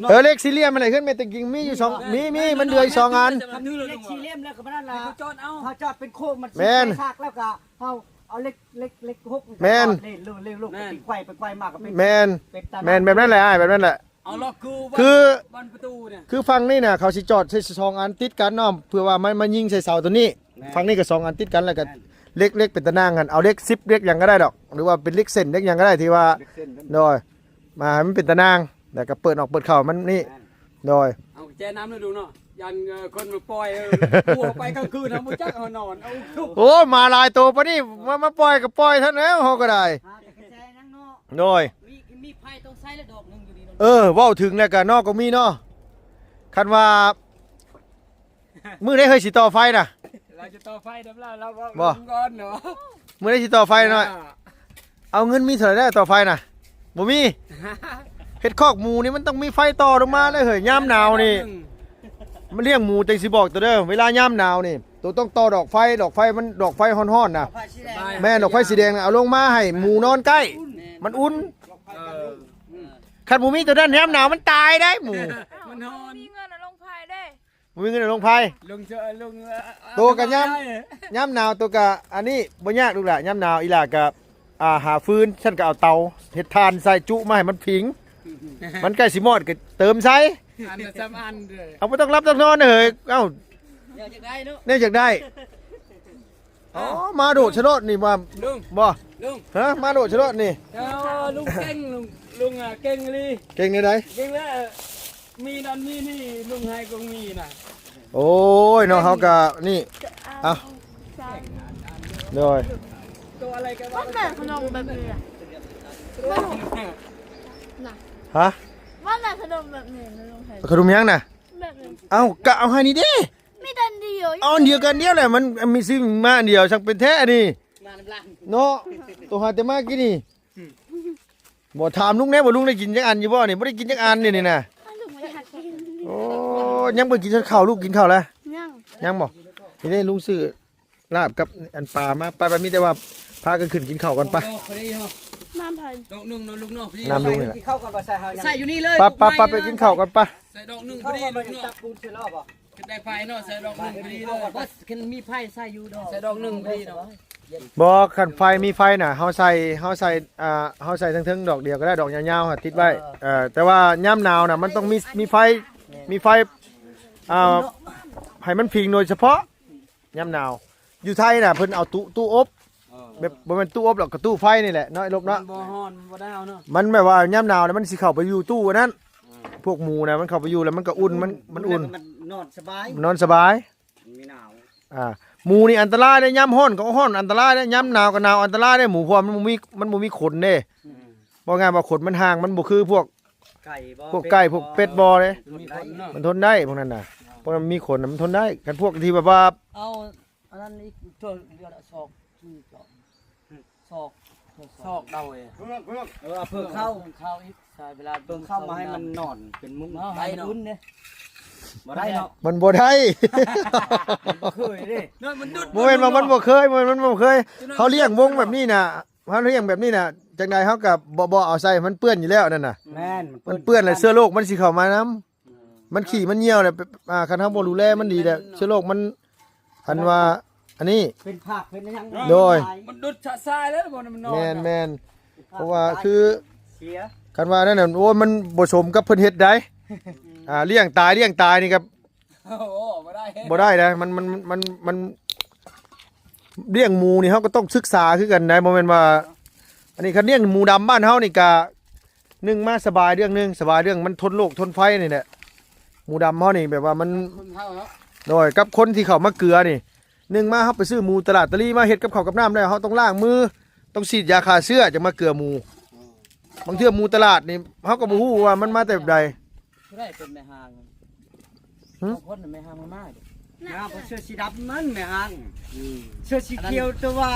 ເອີ ເຫຼັກສີ່ຫຼ່ຽມຫັ້ນແຫຼະ ເຮືອນແມ່ຕະກິງມີຢູ່ສອງ ມີ ມີ ມັນເຫຼືອຢູ່ສອງອັນ ເຫຼັກສີ່ຫຼ່ຽມແລ້ວກໍມັນນັ້ນລະ ເຂົາຈອດເອົາ ເຂົາຈອດເປັນໂຄ້ງ ມັນ ແມ່ນ ຊິແຕກຊາກແລ້ວກໍເຮົາ ເອົາເຫຼັກ ເຫຼັກ ເຫຼັກຫົກ ແມ່ນ ເຫຼັກ ເຫຼັກ ເຫຼັກ ແມ່ນ ໄປໄຂວ້ ໄປໄຂວ້ມາກໍເປັນ ແມ່ນ ເປັນຕາ ແມ່ນ ແມ່ນ ແບບນັ້ນແຫຼະອ້າຍ ແບບນັ້ນແຫຼະ ເອົາລັອກກູ ຄື ບານປະຕູນະ ຄືຝັ່ງນີ້ນະ ເຂົາຊິຈອດໃສ່ສອງອັນຕິດກັນເນາະ ເພື່ອວ່າມັນມາຍິງໃສ່ເສົາຕົວນີ້ ແມ່ນ ຝັ່ງນີ້ກໍສອງອັນຕິດກັນ ແລ້ວກໍ ແມ່ນ ເຫຼັກ ເຫຼັກເປັນຕາໜ່າງຫັ້ນ ເອົາເຫຼັກສິບ ເຫຼັກຫຍັງກໍໄດ້ດອກ ຫຼືວ່າເປັນເຫຼັກເສັ້ນ ເຫຼັກຫຍັງກໍໄດ້ທີ່ວ່າ ເຫຼັກເສັ້ນ ໂດຍ ມາໃຫ້ມັນເປັນຕາໜ່າງ ແລ້ວກໍເປີດອອກເປີດເຂົ້າມັນນີ້ ແມ່ນ ໂດຍ ເອົາແຈນຳເດີລູກເນາະ ຢ້ານ ເອີ ຄົນມາປ່ອຍ ເອີ ຜູ້ເຮົາໄປກາງຄືນ ເຮົາບໍ່ຈັກ ເຮົານອນ ເອົາທຸບ ໂອ້ ມາຫຼາຍໂຕປານນີ້ ມາ ມາປ່ອຍກໍປ່ອຍເທົ່ານັ້ນແຫຼະ ເຮົາກໍໄດ້ ໂດຍ ມີ ມີໄຟຕ້ອງໃຊ້ລະດອກໜຶ່ງຢູ່ນີ້ເນາະ ເອີ ເວົ້າເຖິງແລ້ວກໍເນາະ ກໍມີເນາະ ຄັນວ່າ ມື້ໃດເຮີຍຊິຕໍ່ໄຟນະ ລາວຈະຕໍ່ໄຟນຳລາວ ລາວເວົ້າ ບໍ່ ເບິ່ງກ່ອນເນາະ ມື້ໃດຊິຕໍ່ໄຟໜ້ອຍ ອ່າ ເອົາເງິນມີເທົ່າໃດໄດ້ຕໍ່ໄຟນະ ບໍ່ມີ ເຮັດຄອກໝູນີ້ມັນຕ້ອງມີໄຟຕໍ່ລົງມາເດ້ເຮີຍ ຍາມໜາວນີ້ ມັນລ້ຽງໝູຈັ່ງຊິບອກໂຕເດີ ເວລາຍາມໜາວນີ້ ໂຕຕ້ອງຕໍ່ດອກໄຟ ດອກໄຟມັນ ດອກໄຟຮ້ອນໆນະ ດອກໄຟສີແດງ ແມ່ນ ດອກໄຟສີແດງນະ ເອົາລົງມາໃຫ້ໝູນອນໃກ້ ມັນອຸ່ນ ເອີ ອືມ ຄັນບໍ່ມີໂຕນັ້ນຍາມໜາວມັນຕາຍໄດ໋ໝູ ມັນຮ້ອນ ມີເງິນເອົາລົງໄຟເດ້ ບໍ່ມີເງິນເອົາລົງໄຟ ລົງເຊີ ລົງ ໂຕກະຍາມ ຍາມໜາວໂຕກະ ອັນນີ້ບໍ່ຍາກລູກຫຼານ ຍາມໜາວອີ່ຫຼ້າກະ ອ່າ ຫາຟືນ ຊັ້ນກະເອົາເຕົາເຮັດຖ່ານໃສ່ຈຸມາໃຫ້ມັນຜິງ ມັນໃກ້ຊິມອດກະເຕີມໃສ່ ອັນລະສາມອັນເດີ ເອົາ ບໍ່ຕ້ອງຫຼັບຕ້ອງນອນເດີເຮີຍ ເອົ້າ ແນວຢາກໄດ້ເນາະ ແນວຢາກໄດ້ ອໍ ມາໂດດຊະໂລດນີ້ວ່າ ລຸງ ບໍ່ ລຸງ ຮະ ມາໂດດຊະໂລດນີ້ ເອີ ລຸງເກັ່ງ ລຸງ ລຸງ ອ່າ ເກັ່ງອີ່ຫຼີ ເກັ່ງແນວໃດ ເກັ່ງແລ້ວ ມີນັ້ນມີນີ້ ລຸງໃຫ້ກໍມີນະ ໂອ້ຍເນາະ ເຮົາກະນີ້ ເອົາ ໂດຍ ໂຕອະໄລກໍວ່າ ມັນແບບຂະໜົມແບບນີ້ນະ ນະ ຮະ ມັນແບບຂະໜົມແບບນີ້ນະ ລຸງໃຫ້ ຂະໜົມຫຍັງນະ ແບບນີ້ ເອົ້າ ກະເອົາໃຫ້ນີ້ເດ້ ມີອັນດຽວ ເອົາອັນດຽວກັນດຽວແຫຼະ ມັນມີຊື້ມາອັນດຽວ ຊ່າງເປັນແທ້ອັນນີ້ ມານຳຫຼານ ເນາະ ໂຕຫາແຕ່ມາກິນນີ້ ບໍ່ຖາມລຸງແດ່ ວ່າລຸງໄດ້ກິນຈັກອັນຢູ່ບໍ່ນີ້ ບໍ່ໄດ້ກິນຈັກອັນນີ້ນີ້ນະ ອ້າວ ລຸງບໍ່ຢາກກິນ ໂອ້ ຍັງບໍ່ກິນເຂົ້າ ລູກກິນເຂົ້າແລ້ວ ຍັງ ຍັງບໍ່ ນີ້ເດ້ ລຸງຊື້ລາບກັບອັນປາມາ ໄປໆ ມີແຕ່ວ່າພາກັນຂຶ້ນກິນເຂົ້າກ່ອນ ໄປ ນ້ຳໃຜ ດອກໜຶ່ງເນາະ ລຸງເນາະ ນ້ຳລຸງນີ້ແຫຼະ ກິນເຂົ້າກ່ອນບໍ່ ໃສ່ເຮົາ ໃສ່ຢູ່ນີ້ເລີຍ ໄປໆ ໄປກິນເຂົ້າກ່ອນ ໄປ ໃສ່ດອກໜຶ່ງ ເຂົ້າ ພໍດີ ບໍ່ໄດ້ຕັກປູນໃສ່ລອບບໍ່ ຂຶ້ນໄດ້ໄຟເນາະ ໃສ່ດອກໜຶ່ງພໍດີເລີຍ ບໍ່ ຄັນມີໄຟໃສ່ຢູ່ດອກ ໃສ່ດອກໜຶ່ງພໍດີເນາະ ບໍ່ ຄັນໄຟມີໄຟນະ ເຮົາໃສ່ ເຮົາໃສ່ ອ່າ ເຮົາໃສ່ເທິງໆ ດອກດຽວກໍໄດ້ ດອກຍາວໆ ຫາຕິດໄວ້ ເອີ ເອີ ແຕ່ວ່າຍາມໜາວນະ ມັນຕ້ອງມີ ມີໄຟ ມີໄຟ ອ່າ ໃຫ້ມັນຜິງໂດຍສະເພາະ ຍາມໜາວ ຢູ່ໄທນະ ເພິ່ນເອົາຕູ້ ຕູ້ອົບ ເອີ ແບບບໍ່ແມ່ນຕູ້ອົບດອກ ກະຕູ້ໄຟນີ້ແຫຼະເນາະ ໄອ້ລົບເນາະ. ມັນບໍ່ຮ້ອນ ມັນບໍ່ໜາວເນາະ. ມັນແບບວ່າຍາມໜາວແລ້ວມັນຊິເຂົ້າໄປຢູ່ຕູ້ອັນນັ້ນ. ອືມ ພວກໝູນະ ມັນເຂົ້າໄປຢູ່ແລ້ວມັນກະອຸ່ນ ມັນ ມັນອຸ່ນ ມັນນອນສະບາຍ ມັນນອນສະບາຍ. ມັນມີໜາວ ອ່າ ໝູນີ້ອັນຕະລາຍເດ້. ຍາມຮ້ອນກໍຮ້ອນອັນຕະລາຍເດ້ ຍາມໜາວກໍໜາວອັນຕະລາຍເດ້ ໝູ ເພາະວ່າມັນບໍ່ມີ ມັນບໍ່ມີຂົນເດ້. ອືມ ເວົ້າງ່າຍວ່າຂົນມັນຫ່າງ ມັນບໍ່ຄືພວກ ໄກ່ບໍ່ ພວກໄກ່ ເປັດບໍ່ ພວກເປັດບໍ່ເດ້. ມັນມີຂົນເນາະ ມັນທົນໄດ້ພວກນັ້ນນະ. ພວກນັ້ນມີຂົນນະ ມັນທົນໄດ້. ຄັນພວກທີ່ແບບວ່າ ເອົາອັນນັ້ນອີກ ເທື່ອເດືອນລະສອງ ສອກ ສອກ ສອກເດົາເອງ. ເອີ ເພິ່ງເຂົ້າ ເພິ່ງເຂົ້າອີກ ໃຊ້ເວລາເພິ່ງເຂົ້າມາໃຫ້ມັນນອນເປັນມຸ້ງ ເອົາໃຫ້ມັນອຸ່ນເດ້. ບໍ່ໄດ້ເນາະ ມັນບໍ່ໄດ້. ບໍ່ເຄີຍເດ້ ບໍ່ແມ່ນວ່າມັນບໍ່ເຄີຍ ບໍ່ແມ່ນມັນບໍ່ເຄີຍ. ເຮົາລ້ຽງວົງແບບນີ້ນະ ເຮົາລ້ຽງແບບນີ້ນະ ຈັ່ງໃດເຮົາກໍບໍ່ ບໍ່ເອົາໃສ່ ມັນເປື້ອນຢູ່ແລ້ວນັ້ນນະ. ແມ່ນ ມັນເປື້ອນ ມັນເປື້ອນແລ້ວເຊື້ອໂລກມັນຊິເຂົ້າມານຳ. ມັນຂີ້ມັນຍ່ຽວແຫຼະ ອ່າ ຄັນເຮົາບໍ່ດູແລມັນດີແຫຼະ ເຊື້ອໂລກມັນ ອັນວ່າ ອັນນີ້ ເປັນພາກເປັນຫຍັງ. ໂດຍ ມັນດຸດຊະຊາຍແລ້ວ ບໍ່ໃຫ້ມັນນອນ. ແມ່ນໆ ເພາະວ່າຄື ເສຍ ຄັນວ່ານັ້ນນະ ໂອ້ຍ ມັນບໍ່ສົມກັບເພິ່ນເຮັດໃດ໋. ອ່າ ລ້ຽງຕາຍ ລ້ຽງຕາຍນີ້ກໍ ໂອ້ ບໍ່ໄດ້ ບໍ່ໄດ້ນະ. ມັນ ມັນ ມັນ ມັນ ລ້ຽງໝູນີ້ເຮົາກໍຕ້ອງສຶກສາຄືກັນໃດ໋ ບໍ່ແມ່ນວ່າ ອັນນີ້ຄັນລ້ຽງໝູດຳບ້ານເຮົານີ້ກະ ໜຶ່ງມາສະບາຍເລື່ອງໜຶ່ງ ສະບາຍເລື່ອງມັນທົນໂລກທົນໄຟນີ້ແຫຼະ. ໝູດຳເຮົານີ້ແບບວ່າມັນ ຄົນເຮົາເນາະ ໂດຍ ກັບຄົນທີ່ເຂົ້າມາເກືອນີ້ ໜຶ່ງມາເຮົາໄປຊື້ໝູຕະຫຼາດຕະລີມາເຮັດກັບເຂົ້າກັບນ້ຳແລ້ວ ເຮົາຕ້ອງລ້າງມື ຕ້ອງສີດຢາຂ້າເຊື້ອ ຈັ່ງມາເກືອໝູ. ບາງເທື່ອໝູຕະຫຼາດນີ້ ເຮົາກໍບໍ່ຮູ້ວ່າມັນມາແຕ່ແບບໃດ. ຜູ້ໃດເປັນແມ່ຮ້າງ? ຫຶ? ສອງຄົນນະ ແມ່ຮ້າງມາເດ້. ງາມ ເສື້ອສີດຳນັ້ນແມ່ຮ້າງ. ອືມ ເສື້ອສີຂຽວ ແຕ່ວ່າ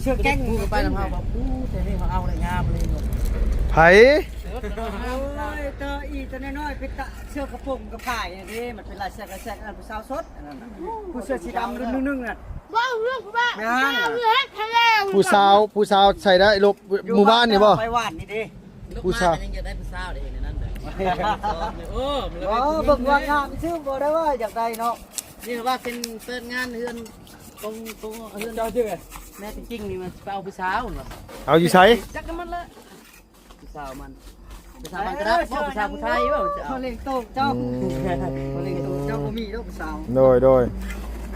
ເສື້ອແກ້ງ ຜູ້ກໍໄປນຳເຮົາ ວ່າ ປູ້ ແຕ່ນີ້ເຮົາເອົາໄດ້ງາມເລີຍ. ໃຜ? ໂອ້ຍ ແຕ່ອີ ແຕ່ນ້ອຍໆ ເປັນຕາ ເສື້ອກະໂປງກະພາຍເດ້ ມັນເປັນລາຍແຊກ ລາຍແຊກ ອັນນັ້ນຜູ້ສາວສົດ ອັນນັ້ນນະ ຜູ້ເສື້ອສີດຳລຸ້ນໜຶ່ງໆ ນັ້ນ. ບໍ່ເລື່ອງ ຜູ້ວ່າ ແມ່ຮ້າງ ເອົາເລື່ອງໃຫ້ແລ້ວ. ຜູ້ສາວ ຜູ້ສາວໃສ່ໄດ້ລົບ ຢູ່ ໝູ່ບ້ານນີ້ບໍ່? ໄປຫວານນີ້ເດ້. ຜູ້ສາວ ມາກໍຍັງຢາກໄດ້ຜູ້ສາວເດ້ ໃນນັ້ນເດ້. ໂອ້ ເບິ່ງວ່າງາມຊື່ ບໍ່ໄດ້ວ່າຢາກໄດ້ເນາະ. ນີ້ວ່າເປັນເປີດງານເຮືອນ ຕົງ ຕົງເຮືອນເຈົ້າຊື່ ແນ່ຈິງນີ້ມັນໄປເອົາຜູ້ສາວ ເອົາຢູ່ໃສ? ຈັກນຳມັນລະ ຜູ້ສາວມັນ ຜູ້ສາວບັງກະດັດບໍ່ ຜູ້ສາວຜູ້ໄທບໍ່ ເຂົາເລັງໂຕເຈົ້າ. ອືມ ເຂົາເລັງໂຕເຈົ້າ ບໍ່ມີດອກຜູ້ສາວ. ໂດຍ ໂດຍ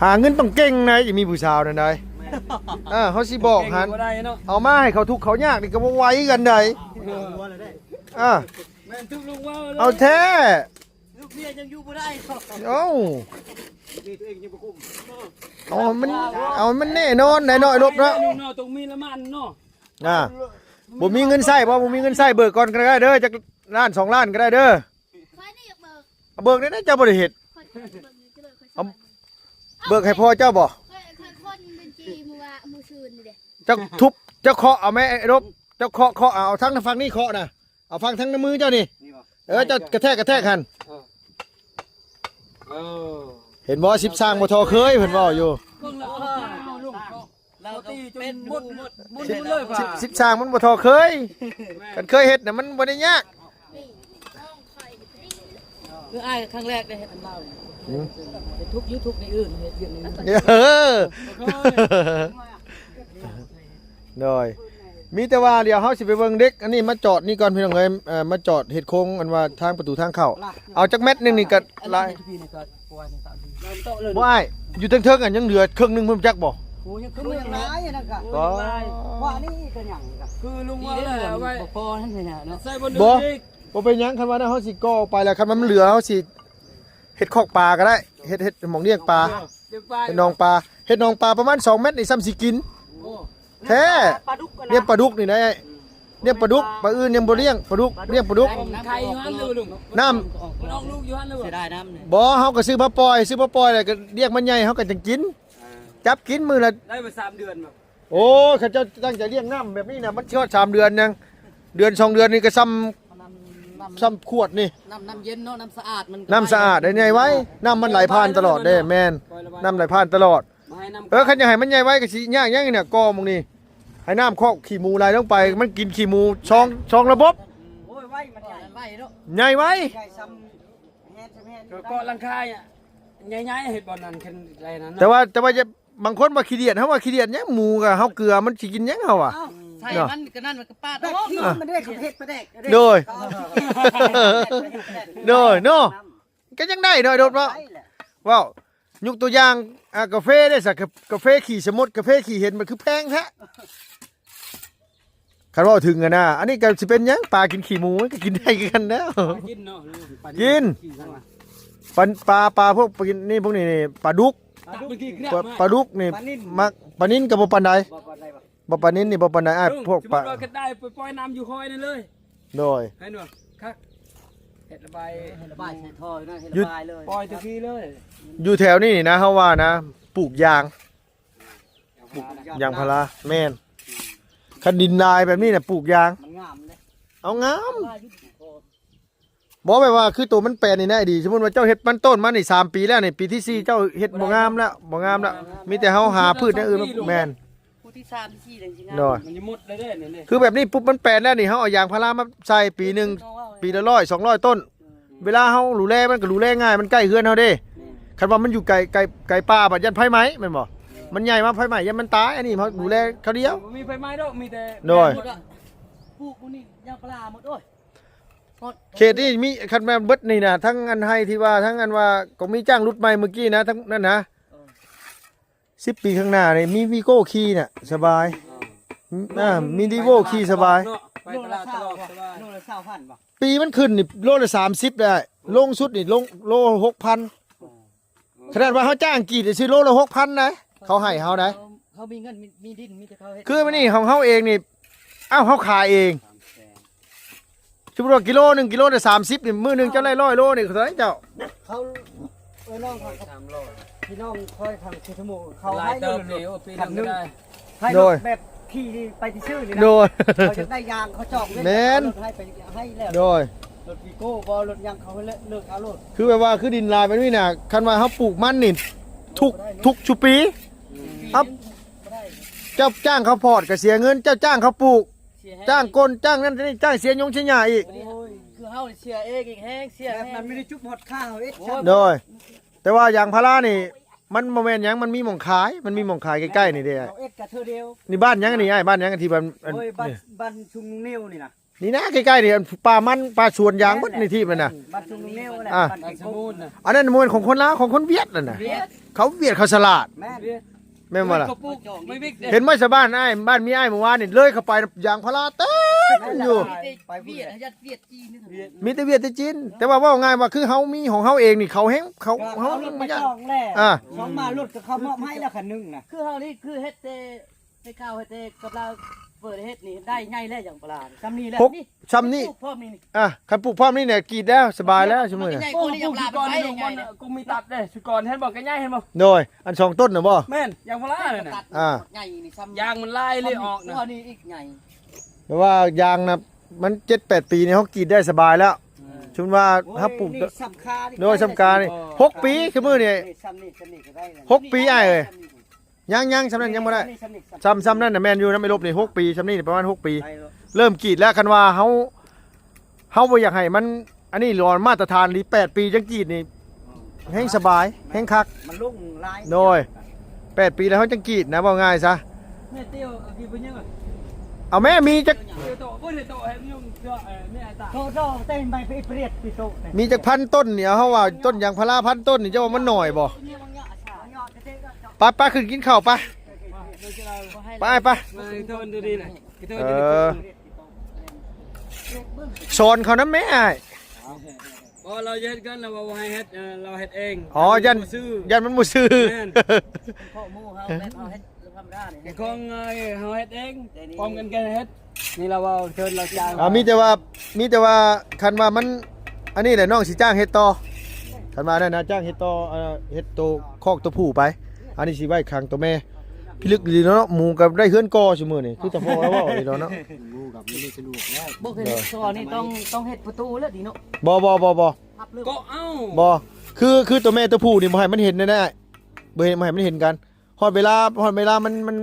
ຫາເງິນຕ້ອງເກັ່ງນະ ຈະມີຜູ້ສາວນັ້ນໃດ. ແມ່ນ ເອີ ເຮົາຊິບອກຫັ້ນ ເກັ່ງບໍ່ໄດ້ເນາະ ເອົາມາໃຫ້ເຂົາທຸກເຂົາຍາກນີ້ກໍບໍ່ໄຫວກັນໃດ. ເອີ ເອີ ແມ່ນຖືກລຸງເວົ້າເລີຍ ເອົາແທ້ ລູກເມຍຍັງຢູ່ບໍ່ໄດ້. ເອົ້າ ເມຍຕົວເອງຍັງບໍ່ກຸ້ມ. ເອົາມັນ ເອົາມັນແນ່ນອນໄດ໋ເນາະ ໄອ້ລົບເນາະ ເນາະ ຕ້ອງມີລະມັນເນາະ. ອ່າ ບໍ່ມີເງິນໃຊ້ບໍ່? ບໍ່ມີເງິນໃຊ້ ເບີກກ່ອນກໍໄດ້ເດີ ຈັກລ້ານສອງລ້ານກໍໄດ້ເດີ. ຂ້ອຍນີ້ຢາກເບີກ ເບີກໄດ້ນະ ເຈົ້າບໍ່ໄດ້ເຮັດ. ຂ້ອຍນີ້ຢາກເບີກຢູ່ ເຈົ້າເລີຍ ຂ້ອຍ ເອົາ ເບີກໃຫ້ພໍ່ເຈົ້າບໍ່? ຂ້ອຍ ຂ້ອຍຄົນບັນຊີມື້ວາ ມື້ຊືນນີ້ເດ້. ເຈົ້າທຸບ ເຈົ້າເຄາະເອົາແມ້ ໄອ້ລົບ ເຈົ້າເຄາະ ເຄາະເອົາ ທາງຝັ່ງນີ້ເຄາະນະ ເອົາຝັ່ງທາງໃນມືເຈົ້ານີ້. ນີ້ບໍ່? ເອີ ເຈົ້າກະແທກ ກະແທກຫັ້ນ. ເອີ ເອີ ເຫັນບໍ່? ສິບສ້າງບໍ່ທໍ່ເຄີຍ ເພິ່ນເວົ້າຢູ່. ເບິ່ງແລ້ວ ເອົາລົງ ລາວກໍເປັນໝົດ ໝົດ ໝົດເລີຍວ່າ ສິບ ສິບສ້າງມັນບໍ່ທໍ່ເຄີຍ. ແມ່ນ ຄັນເຄີຍເຮັດນະ ມັນບໍ່ໄດ້ຍາກ. ຄືອ້າຍຄັ້ງແລກໄດ້ເຮັດນຳລາວນີ້. ຫືມ? ເຮັດທຸກຢູ່ທຸກໃນອື່ນ ເຮັດວຽກໃນອື່ນ. ເອີ ໂດຍ ມີແຕ່ວ່າດຽວເຮົາຊິໄປເບິ່ງເດັກອັນນີ້ມາຈອດນີ້ກ່ອນ ພີ່ນ້ອງເອີຍ. ເອີ ມາຈອດເຮັດໂຄງ ອັນວ່າທາງປະຕູທາງເຂົ້າ. ເອົາຈັກແມັດໜຶ່ງນີ້ກໍຫຼາຍ. ບໍ່ອ້າຍ ຢູ່ເທິງໆ ອັນຍັງເຫຼືອເຄິ່ງໜຶ່ງພຸ້ນ ຈັກບໍ່? ໂອ້ ຍັງເຄິ່ງໜຶ່ງຫຼາຍ ອັນນັ້ນກະ ອໍ ວ່ານີ້ກໍຍັງກະ ຄືລຸງວ່າແຫຼະ ເອົາໄວ້ບໍ່ພໍຫັ້ນແຫຼະເນາະ. ໃສ່ບໍ່ ບໍ່ ບໍ່ເປັນຫຍັງ ຄັນວ່ານັ້ນເຮົາຊິກໍ່ອອກໄປແລ້ວ ຄັນວ່າມັນເຫຼືອ ເຮົາຊິເຮັດຄອກປາກໍໄດ້ ເຮັດ ເຮັດໝ່ອງລ້ຽງປາ ເອີ ເຮັດໜອງປາ ເຮັດໜອງປາປະມານສອງແມັດນີ້ ຊ່ຳຊິກິນ. ໂອ້ ແທ້ ປາດຸກ ລ້ຽງປາດຸກນີ້ໄດ້ ອືມ ລ້ຽງປາດຸກ ປາອື່ນຍັງບໍ່ລ້ຽງ ປາດຸກ ລ້ຽງປາດຸກ. ໄຂ່ຢູ່ຫັ້ນຫຼືລຸງ? ນ້ຳ ມັນອອກລູກຢູ່ຫັ້ນຫຼື? ເສຍດາຍນ້ຳນີ້. ບໍ່ ເຮົາກໍຊື້ມາປ່ອຍ ຊື້ມາປ່ອຍແລ້ວກໍລ້ຽງມັນໃຫຍ່ ເຮົາກໍຈັ່ງກິນ. ອ່າ ຈັບກິນມື້ລະ ໄດ້ມາສາມເດືອນບໍ່? ໂອ້ຍ ເຂົາເຈົ້າຕັ້ງໃຈລ້ຽງນ້ຳແບບນີ້ນະ ມັນຊິຮອດສາມເດືອນຍັງ ເດືອນສອງເດືອນນີ້ກໍຊ່ຳ ນ້ຳ ນ້ຳ ຊ່ຳຂວດນີ້. ນ້ຳ ນ້ຳເຢັນເນາະ ນ້ຳສະອາດ ມັນ ນ້ຳສະອາດ ໃຫຍ່ໄວ ນ້ຳມັນໄຫຼຜ່ານຕະຫຼອດເດ້. ແມ່ນ ນ້ຳໄຫຼຜ່ານຕະຫຼອດ. ເອີ ຄັນຢາກໃຫ້ມັນໃຫຍ່ໄວກໍຊິຍາກຫຍັງນີ້ນະ ກໍ່ໝ່ອງນີ້ ໃຫ້ນ້ຳຄອກຂີ້ໝູໄຫຼລົງໄປ ມັນກິນຂີ້ໝູສອງ ສອງລະບົບ. ໂອ້ຍ ໄວ ມັນໃຫຍ່ ໄວເນາະ ໃຫຍ່ໄວ ໃຫຍ່ຊ່ຳແຮດ ຊ່ຳແຮດ ກໍເກາະຫຼັງຄາໃຫຍ່ໆ ເຮັດບ່ອນນັ້ນຂຶ້ນໄດ້ນັ້ນນະ. ແຕ່ວ່າ ແຕ່ວ່າ ບາງຄົນວ່າຂີ້ດຽດ ເຮົາວ່າຂີ້ດຽດຫຍັງ ໝູກັບເຮົາເກືອ ມັນຊິກິນຫຍັງເຮົາວ່າ. ເອົ້າ ໃສ່ມັນກໍນັ້ນ ມັນກໍປາດອອກເນາະ. ເອີ ມັນເດ້ເຮັດປາແດກເດ້. ໂດຍ ໂດຍເນາະ ກໍຍັງໄດ້ເນາະ ໂດດເນາະ ໄດ້ແຫຼະ ເວົ້າ ຍົກຕົວຢ່າງ ອ່າ ກາເຟເດ້ຊະ ກາ ກາເຟຂີ້ສະໝົດ ກາເຟຂີ້ເຫັນ ມັນຄືແພງແທ້. ຄັນເວົ້າເຖິງຫັ້ນນະ ອັນນີ້ກໍຊິເປັນຫຍັງ ປາກິນຂີ້ໝູ ມັນກໍກິນໄດ້ຄືກັນແລ້ວ. ປາກິນເນາະ ປາ ກິນ ຂີ້ຫຍັງວະ? ປາ ປາ ປາພວກ ປາກິນ ນີ້ ພວກນີ້ນີ້ ປາດຸກ ປາດຸກ ປາ ປາດຸກນີ້ ປານິນ ມັກ ປານິນກໍບໍ່ປານໃດ ບໍ່ປານໃດ ບໍ່ປານິນນີ້ບໍ່ປານໃດ ອ້າຍ ເອີ ພວກປາ ສະມຸດວ່າເຮັດໄດ້ ໄປປ່ອຍນ້ຳຢູ່ຫ້ວຍນັ້ນເລີຍ. ໂດຍ ໃຫ້ໜ່ວຍຄັກ ເຮັດລະບາຍ ເຮັດລະບາຍໃສ່ທໍ່ນະ ເຮັດລະບາຍເລີຍ ປ່ອຍແຕ່ພີ້ເລີຍ. ຢູ່ແຖວນີ້ນະ ເຮົາວ່ານະ ປູກຢາງ ປູກຢາງພາລາ ຢາງພາລາ ແມ່ນ. ຄັນດິນລາຍແບບນີ້ນະ ປູກຢາງ ມັນງາມເດ້ ເອົາງາມ ບໍ່ແບບວ່າຄືໂຕມັນແປນນີ້ນະ ໄອ້ດີ ສົມມຸດວ່າເຈົ້າເຮັດມັນຕົ້ນມານີ້ສາມປີແລ້ວນີ້ ປີທີສີ່ເຈົ້າເຮັດບໍ່ງາມແລ້ວ ບໍ່ງາມແລ້ວ ມີແຕ່ເຮົາຫາພືດຢ່າງອື່ນ ແມ່ນ ຜູ້ທີສາມທີສີ່ຈັ່ງຊີ້ນະ ໂດຍ ມັນຈະໝົດເລີຍເດ້ນີ້ ຄືແບບນີ້ປຸບມັນແປນແລ້ວນີ້ ເຮົາເອົາຢາງພາລາມາໃສ່ປີໜຶ່ງ ເຮົາເອົາ ປີລະຮ້ອຍສອງຮ້ອຍຕົ້ນ ເວລາເຮົາດູແລມັນກໍດູແລງ່າຍ ມັນໃກ້ເຮືອນເຮົາເດ້ ແມ່ນ ຄັນວ່າມັນຢູ່ໄກ ໄກ ໄກປ່າບັດຢ້ານໄຟໄໝ້ແມ່ນບໍ່ ມັນໃຫຍ່ມາໄຟໄໝ້ຢ້ານມັນຕາຍ ອັນນີ້ເຮົາດູແລຄາວດຽວ ບໍ່ມີໄຟໄໝ້ດອກ ມີແຕ່ ໂດຍ ປູກມື້ນີ້ຢາງພາລາໝົດ ໂອ້ຍ ເຂດນີ້ມີ ຄັນແມ່ນເບິດນີ້ນະ ທັງອັນໄຮ່ທີ່ວ່າ ທັງອັນວ່າກໍມີຈ້າງຫຼຸດໃໝ່ມື້ກີ້ນະ ທັງນັ້ນນະ ເອີ ສິບປີຂ້າງໜ້ານີ້ມີວີໂກ້ຂີ່ນະ ສະບາຍ ເອີ ອ່າ ມີລີໂວ້ຂີ່ສະບາຍ ເນາະ ໄປຕະຫຼາດຕະຫຼອດສະບາຍ ໂລລະຊາວພັນບໍ່? ປີມັນຂຶ້ນນີ້ໂລລະສາມສິບໄດ້ ລົງສຸດນີ້ລົງໂລຫົກພັນ ຂະໜາດວ່າເຮົາຈ້າງກຣີດຊື່ໂລລະຫົກພັນນະ ເຂົາໃຫ້ເຮົານະ ເຮົາມີເງິນ ມີ ມີດິນ ມີແຕ່ເຂົາເຮັດ ຄືມື້ນີ້ຂອງເຮົາເອງນີ້ ອ້າວ ເຮົາຂາຍເອງ ສົມມຸດວ່າກິໂລໜຶ່ງ ກິໂລລະສາມສິບນີ້ ມື້ໜຶ່ງເຈົ້າໄດ້ຮ້ອຍໂລນີ້ເທົ່າໃດເຈົ້າ? ເຂົາ ເອີ ນ້ອງເຂົາ ສາມຮ້ອຍ ພີ່ນ້ອງຂ້ອຍທາງເຊໂທໂມ ເຂົາໃຫ້ເງິນລົດ ໂອ້ ປີໜຶ່ງກໍໄດ້ ໃຫ້ລົດແບບຂີ່ໄປຊື່ໆນີ້ນະ ໂດຍ ເຂົາຢາກໄດ້ຢາງ ເຂົາຈອງເວນ ແມ່ນ ເອົາລົດໃຫ້ໄປ ໃຫ້ແລ້ວ ໂດຍ ລົດວີໂກ້ບໍ່ ລົດຫຍັງ ເຂົາເລີກເອົາໂລດ ຄືແບບວ່າ ຄືດິນລາຍແບບນີ້ນະ ຄັນວ່າເຮົາປູກມັນນີ້ ທຸກ ທຸກຊຸປີ ເຮົາ ເຈົ້າຈ້າງເຂົາພອດກໍເສຍເງິນ ເຈົ້າຈ້າງເຂົາປູກ ເສຍແຮງ ຈ້າງກົ້ນ ຈ້າງນັ້ນຈ້າງນີ້ ຈ້າງເສຍຫຍ້ງເສຍຫຍ້າອີກ ໂອ້ຍ ຄືເຮົາເສຍເອງອີກແຮງ ເສຍແຮງ ແບບນັ້ນມີແຕ່ຈຸບຮອດຄາເຮົາເອງ ໂດຍ ແຕ່ວ່າຢາງພາລານີ້ ມັນບໍ່ແມ່ນຫຍັງ ມັນມີໝ່ອງຂາຍ ມັນມີໝ່ອງຂາຍໃກ້ໆນີ້ເດ້ ເຮົາເອງກະເທື່ອດຽວ ນີ້ບ້ານຫຍັງນີ້ອ້າຍ ບ້ານຫຍັງທີ່ບ້ານ ໂອ້ຍ ບ້ານ ນີ້ ບ້ານຊຸງນຸງນິວນີ້ນະ ນີ້ນະ ໃກ້ໆນີ້ ອັນປ່າມັນ ປ່າສວນຢາງເບິດໃນທີ່ມັນນະ ບ້ານຊຸງນຸງນິວນະ ອ່າ ບ້ານກິນກົບ ອັນນັ້ນບໍ່ແມ່ນຂອງຄົນລາວ ຂອງຄົນຫວຽດນັ້ນນະ ຫວຽດ ເຂົາຫວຽດ ເຂົາສະຫຼາດ ແມ່ນ ຫວຽດ ແມ່ນບໍ່ລະ? ເຂົາປູກໄມ້ວິກເດ້ ເຫັນບໍ່ຊາວບ້ານອ້າຍ ບ້ານມີອ້າຍເມື່ອວານນີ້ ເລີຍເຂົ້າໄປຢາງພາລາ ເຕັມຢູ່ ໄປຫວຽດ ຫວຽດຈີນ ມີແຕ່ຫວຽດແຕ່ຈີນ ແຕ່ວ່າເວົ້າງ່າຍວ່າ ຄືເຮົາມີຂອງເຮົາເອງນີ້ ເຂົາແຮງ ເຂົາ ເຮົາ ເຮົາລົດໄປຈອງແລ້ວ ອ່າ ເຂົາມາລົດກໍເຂົາມອບໃຫ້ແລ້ວຄັນໜຶ່ງນະ ຄືເຮົານີ້ຄືເຮັດແຕ່ ໄປເຂົ້າເຮັດແຕ່ກັບລາວ ເປີດເຮັດນີ້ໄດ້ໃຫຍ່ແລ້ວຢາງພາລານີ້ ຊ່ຳນີ້ແຫຼະ ຫົກ ນີ້ ຊ່ຳນີ້ ປູກພ້ອມນີ້ ອ່ະ ຄັນປູກພ້ອມນີ້ແຫຼະ ກຣີດແລ້ວ ສະບາຍແລ້ວຊຸມື້ນີ້ ໂອ້ ປູກກ່ອນນີ້ ມັນກໍມີຕັດເດ້ ຊຸກ່ອນເຫັນບໍ່ ກໍໃຫຍ່ເຫັນບໍ່ ໂດຍ ອັນສອງຕົ້ນນະບໍ່ ແມ່ນ ຢາງພາລານັ້ນນະ ອ່າ ໃຫຍ່ນີ້ຊ່ຳ ຢາງມັນລາຍເລີຍອອກນະ ນີ້ອີກໃຫຍ່ ແປວ່າຢາງນະ ມັນເຈັດແປດປີນີ້ ເຮົາກຣີດໄດ້ສະບາຍແລ້ວ ເອີ ສົມມຸດວ່າເຮົາປູກ ໂດຍ ຊ່ຳການີ້ ຫົກປີ ຄືມື້ນີ້ ຊ່ຳນີ້ ຊ່ຳນີ້ກໍໄດ້ ຫົກປີອ້າຍເອີຍ ຍັງ ຍັງ ຊ່ຳນັ້ນຍັງບໍ່ໄດ້ ຊ່ຳ ຊ່ຳນັ້ນນະແມ່ນຢູ່ ນຳໄອ້ລົບນີ້ຫົກປີ ຊ່ຳນີ້ປະມານຫົກປີ ເລີ່ມກຣີດແລ້ວ ຄັນວ່າເຮົາ ເຮົາບໍ່ຢາກໃຫ້ມັນ ອັນນີ້ຫຼອນມາດຕະຖານອີ່ຫຼີ ແປດປີຈັ່ງກຣີດນີ້ ແຮງສະບາຍ ແຮງຄັກ ມັນລົງຫຼາຍ ໂດຍ ແປດປີແລ້ວເຮົາຈັ່ງກຣີດນະ ເວົ້າງ່າຍຊະ ແມ່ຕຽວ ເອົາກີ້ເພິ່ນຍັງ ເອົາແມ່ ມີຈັກ ໂຕ ໂຕ ເຕັມໃບໄປເປຣີຍດ ມີຈັກພັນຕົ້ນນີ້ ເຮົາວ່າຕົ້ນຢາງພາລາພັນຕົ້ນນີ້ ເຈົ້າວ່າມັນໜ້ອຍບໍ່? ໄປ ໄປ ຂຶ້ນກິນເຂົ້າໄປ ໄປ ໄປ ເອີ ສອນເຂົານຳແມ່ອ້າຍ ບໍ່ ລາວເຮັດກັນ ລາວວ່າບໍ່ໃຫ້ເຮັດ ເອີ ລາວເຮັດເອງ ອໍ ຢ້ານ ຢ້ານບໍ່ຊື່ ຢ້ານມັນບໍ່ຊື່ ແມ່ນ ຂອງໝູ່ເຮົາ ແມ່ນເຮົາເຮັດ ທຳມະດານີ້ ຂອງເຮົາເຮັດເອງ ພ້ອມກັນກັນເຮັດ ນີ້ລາວເວົ້າເຊີນລາວຈ້າງ ອ່າ ມີແຕ່ວ່າ ມີແຕ່ວ່າ ຄັນວ່າມັນ ອັນນີ້ແຫຼະ ນ້ອງຊິຈ້າງເຮັດຕໍ່ ຄັນວ່ານັ້ນນະ ຈ້າງເຮັດຕໍ່ ເອີ ເຮັດໂຕຄອກໂຕຜູ້ໄປ ອັນນີ້ຊິໄວ້ຂັງໂຕແມ່ ພິລຶກດີເນາະ ໝູກໍໄດ້ເຮືອນກໍຊຸມື້ນີ້ ຄືຕາພໍ່ລາວເວົ້າດີເນາະ ໝູກໍມີສະດວກແລ້ວ ບໍ່ເຫັນ ໂດຍ ຊອນີ້ຕ້ອງ ຕ້ອງເຮັດປະຕູແລ້ວດີເນາະ ບໍ່ ບໍ່ ບໍ່ ບໍ່ ພັບເລີຍ ກໍເອົາ ບໍ່ ຄື ຄືໂຕແມ່ໂຕຜູ້ນີ້ບໍ່ໃຫ້ມັນເຫັນແນ່ໆ ບໍ່ໃຫ້ ບໍ່ໃຫ້ມັນເຫັນກັນ ຮອດເວລາ ຮອດເວລາມັນ ມັນ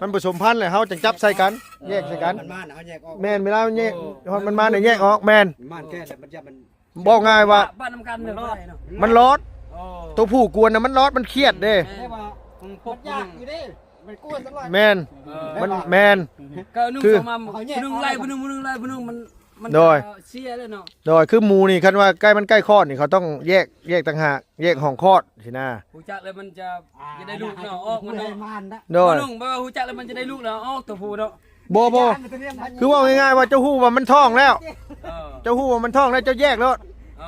ມັນປະສົມພັນແລ້ວ ເຮົາຈັ່ງຈັບໃສ່ກັນ ແຍກໃສ່ກັນ ມັນມານະ ເຮົາແຍກອອກ ແມ່ນ ເວລາມັນແຍກ ຮອດມັນມານະແຍກອອກ ແມ່ນ ມັນມານແກ້ແລ້ວ ມັນຈະ ມັນ ເວົ້າງ່າຍວ່າ ບ້ານນຳກັນ ມັນລອດ ເນາະ ມັນລອດ ໂອ້ ໂຕຜູ້ກວນນະ ມັນລອດ ມັນຄຽດເດ້ ແຕ່ວ່າມັນຢາກຢູ່ເດ້ ມັນກວນສຳລັບ ແມ່ນ ເອີ ມັນ ແມ່ນ ກໍໜຶ່ງ ຄື ສອງມາ ໜຶ່ງໄລ່ຜູ້ໜຶ່ງ ຜູ້ໜຶ່ງໄລ່ຜູ້ໜຶ່ງ ມັນ ມັນ ໂດຍ ຈະເສຍແລ້ວເນາະ. ໂດຍ ຄືໝູນີ້ ຄັນວ່າໃກ້ ມັນໃກ້ຄອດນີ້ ເຂົາຕ້ອງແຍກ ແຍກຕ່າງຫາກ ແຍກຫ້ອງຄອດຊີ້ນະ. ຮູ້ຈັກແລ້ວມັນຈະ ອ່າ ຈະໄດ້ລູກເນາະ ອອກມັນເນາະ ມັນນະ. ໂດຍ ບໍ່ຮູ້ຈັກແລ້ວມັນຈະໄດ້ລູກແລ້ວ ອອກຕົວຜູ້ເນາະ. ບໍ່ ບໍ່ ຄືເວົ້າງ່າຍໆວ່າ ເຈົ້າຮູ້ວ່າມັນທ້ອງແລ້ວ ເອີ ເຈົ້າຮູ້ວ່າມັນທ້ອງແລ້ວ ເຈົ້າແຍກໂລດ. ເອີ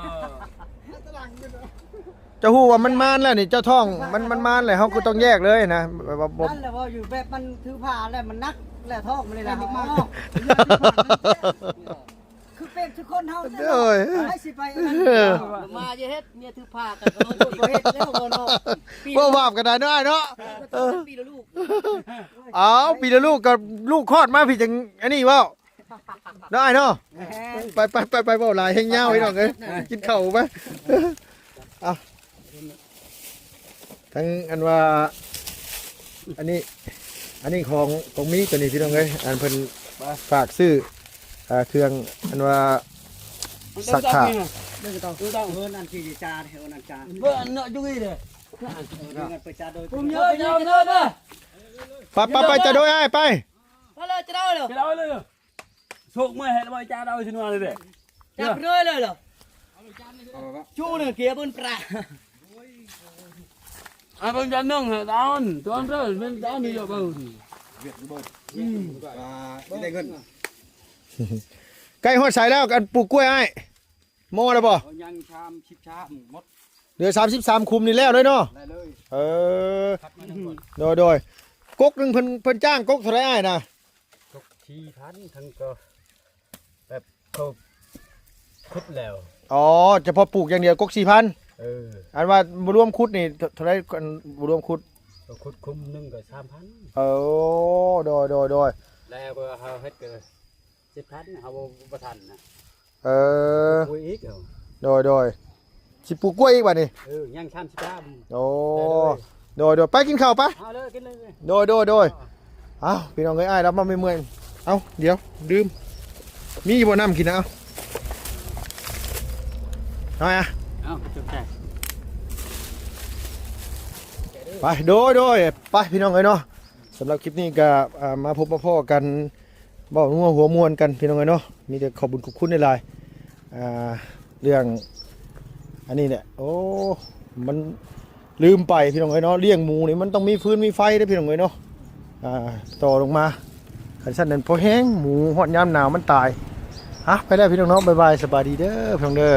ເຈົ້າຮູ້ວ່າມັນມານແລ້ວນີ້ ເຈົ້າທ້ອງ ມັນ ມັນມານແລ້ວ ເຮົາກໍຕ້ອງແຍກເລີຍນະ ແບບວ່າບໍ່ ນັ້ນແຫຼະ ເວົ້າຢູ່ແບບມັນຖືພາແລ້ວ ມັນໜັກແລ້ວ ທ້ອງມັນນີ້ນະ. ອໍ ຄືເປັນຄືຄົນເຮົານີ້ແຫຼະ ໂດຍ ໃຜຊິໄປອັນນັ້ນ ເອີ ມາຢ່າເຮັດ ເມຍຖືພາກັນກໍບໍ່ເຮັດແລ້ວເນາະ. ເວົ້າບາບກໍໄດ້ເນາະ ອ້າຍເນາະ. ເອີ ປີລະລູກ ອ້າວ ປີລະລູກ ກໍລູກຄອດມາ ພີ່ຈັ່ງອັນນີ້ເວົ້າ ເນາະອ້າຍເນາະ. ແມ່ນ ໄປ ໄປ ໄປ ໄປ ເວົ້າຫຼາຍແຮງຍາວ ພີ່ນ້ອງເອີຍ ກິນເຂົ້າໄປ. ເອົາ ທັງອັນວ່າ ອັນນີ້ ອັນນີ້ຂອງ ຂອງມີຕົວນີ້ ພີ່ນ້ອງເອີຍ ອັນເພິ່ນຝາກຊື້ ອ່າ ເຄື່ອງອັນວ່າ ຊັກຜ້າ. ເອີ ນັ້ນທີ່ຈາ ເອີ ນັ້ນຈາ ເອີ ນັ້ນເນາະ ຢູ່ນີ້ເດ້ ເອີ ນັ້ນໄປຈາໂດຍ ໄປ ໄປ ໄປ ຈາໂດຍ ອ້າຍ ໄປ ໄປເລີຍ ຈາໂດຍເລີຍ ຈາໂດຍເລີຍ. ໂຊກເມື່ອຍໃຫ້ລະບໍ່ ຈານເອົາຊິນວນເລີຍເດ້ ຈັບເລີຍເລີຍເລີຍ ຈູໜຶ່ງເກຍເບິ່ນປາ ອາເບິ່ງຈານໜຶ່ງໃຫ້ຕາອ່ອນ ຕາອ່ອນເດີ ແມ່ນຕາອ່ອນນີ້ເດີເບິ່ງ ອືມ ວ່າຊິໄດ້ເງິນ. ໃກ້ຮອດໃສແລ້ວ ອັນປູກກ້ວຍອ້າຍ ໝໍ້ແລ້ວບໍ່? ເອີ ຍັງສາມສິບສາມໝົດ ເຫຼືອສາມສິບສາມຂຸມນີ້ແລ້ວເລີຍເນາະ ໄດ້ເລີຍ ເອີ ຄັດມາແລ້ວກ່ອນ ໂດຍ ໂດຍ ກົກໜຶ່ງເພິ່ນ ເພິ່ນຈ້າງກົກເທົ່າໃດອ້າຍນະ? ກົກສີ່ພັນ ທັງກໍແບບເຂົາຂຸດແລ້ວ ອໍ ຈະເພາະປູກຢ່າງດຽວ ກົກສີ່ພັນ ເອີ ອັນວ່າບໍ່ລວມຂຸດນີ້ ເທົ່າໃດ ອັນບໍ່ລວມຂຸດ? ກໍຂຸດຂຸມໜຶ່ງກໍສາມພັນ ເອີ ໂດຍ ໂດຍ ໂດຍ ແລ້ວກໍເຮົາເຮັດກໍ ເຈັດພັນ ເຮົາບໍ່ ບໍ່ທັນນະ ເອີ ປູກກ້ວຍອີກເອົາ ໂດຍ ໂດຍ ຊິປູກກ້ວຍອີກບາດນີ້ ເອີ ຍັງສາມສິບສາມ ໂອ້ ໂດຍ ໂດຍ ໂດຍ ໄປກິນເຂົ້າໄປ ເອົາເລີຍ ກິນເລີຍ ໂດຍ ໂດຍ ໂດຍ ເອົາ ເອົ້າ ພີ່ນ້ອງເອີຍ ອ້າຍລາວມາເມື່ອຍໆ ເອົ້າ ດຽວ ລືມ ມີຢູ່ບໍ່ນ້ຳກິນນະ ເອົາ ເອົາ ເອົາ ຈົບແທ້ ໄປ ໂດຍ ໂດຍ ໄປ ພີ່ນ້ອງເອີຍເນາະ ສຳລັບຄລິບນີ້ກໍ ອ່າ ມາພົບມາພໍ້ກັນ ເວົ້າຫົວ ຫົວມ່ວນກັນ ພີ່ນ້ອງເອີຍເນາະ ມີແຕ່ຂອບບຸນຂອບຄຸນຫຼາຍໆ ອ່າ ເລື່ອງອັນນີ້ແຫຼະ ໂອ້ ມັນລືມໄປ ພີ່ນ້ອງເອີຍເນາະ ລ້ຽງໝູນີ້ມັນຕ້ອງມີຟືນມີໄຟເດ້ ພີ່ນ້ອງເອີຍເນາະ ອ່າ ຕໍ່ລົງມາ ຄັນຊັ້ນນັ້ນພໍແຮງ ໝູຮອດຍາມໜາວມັນຕາຍ ອ່ະ ໄປແລ້ວ ພີ່ນ້ອງເນາະ ບາຍບາຍ ສະບາຍດີເດີ ພີ່ນ້ອງເດີ.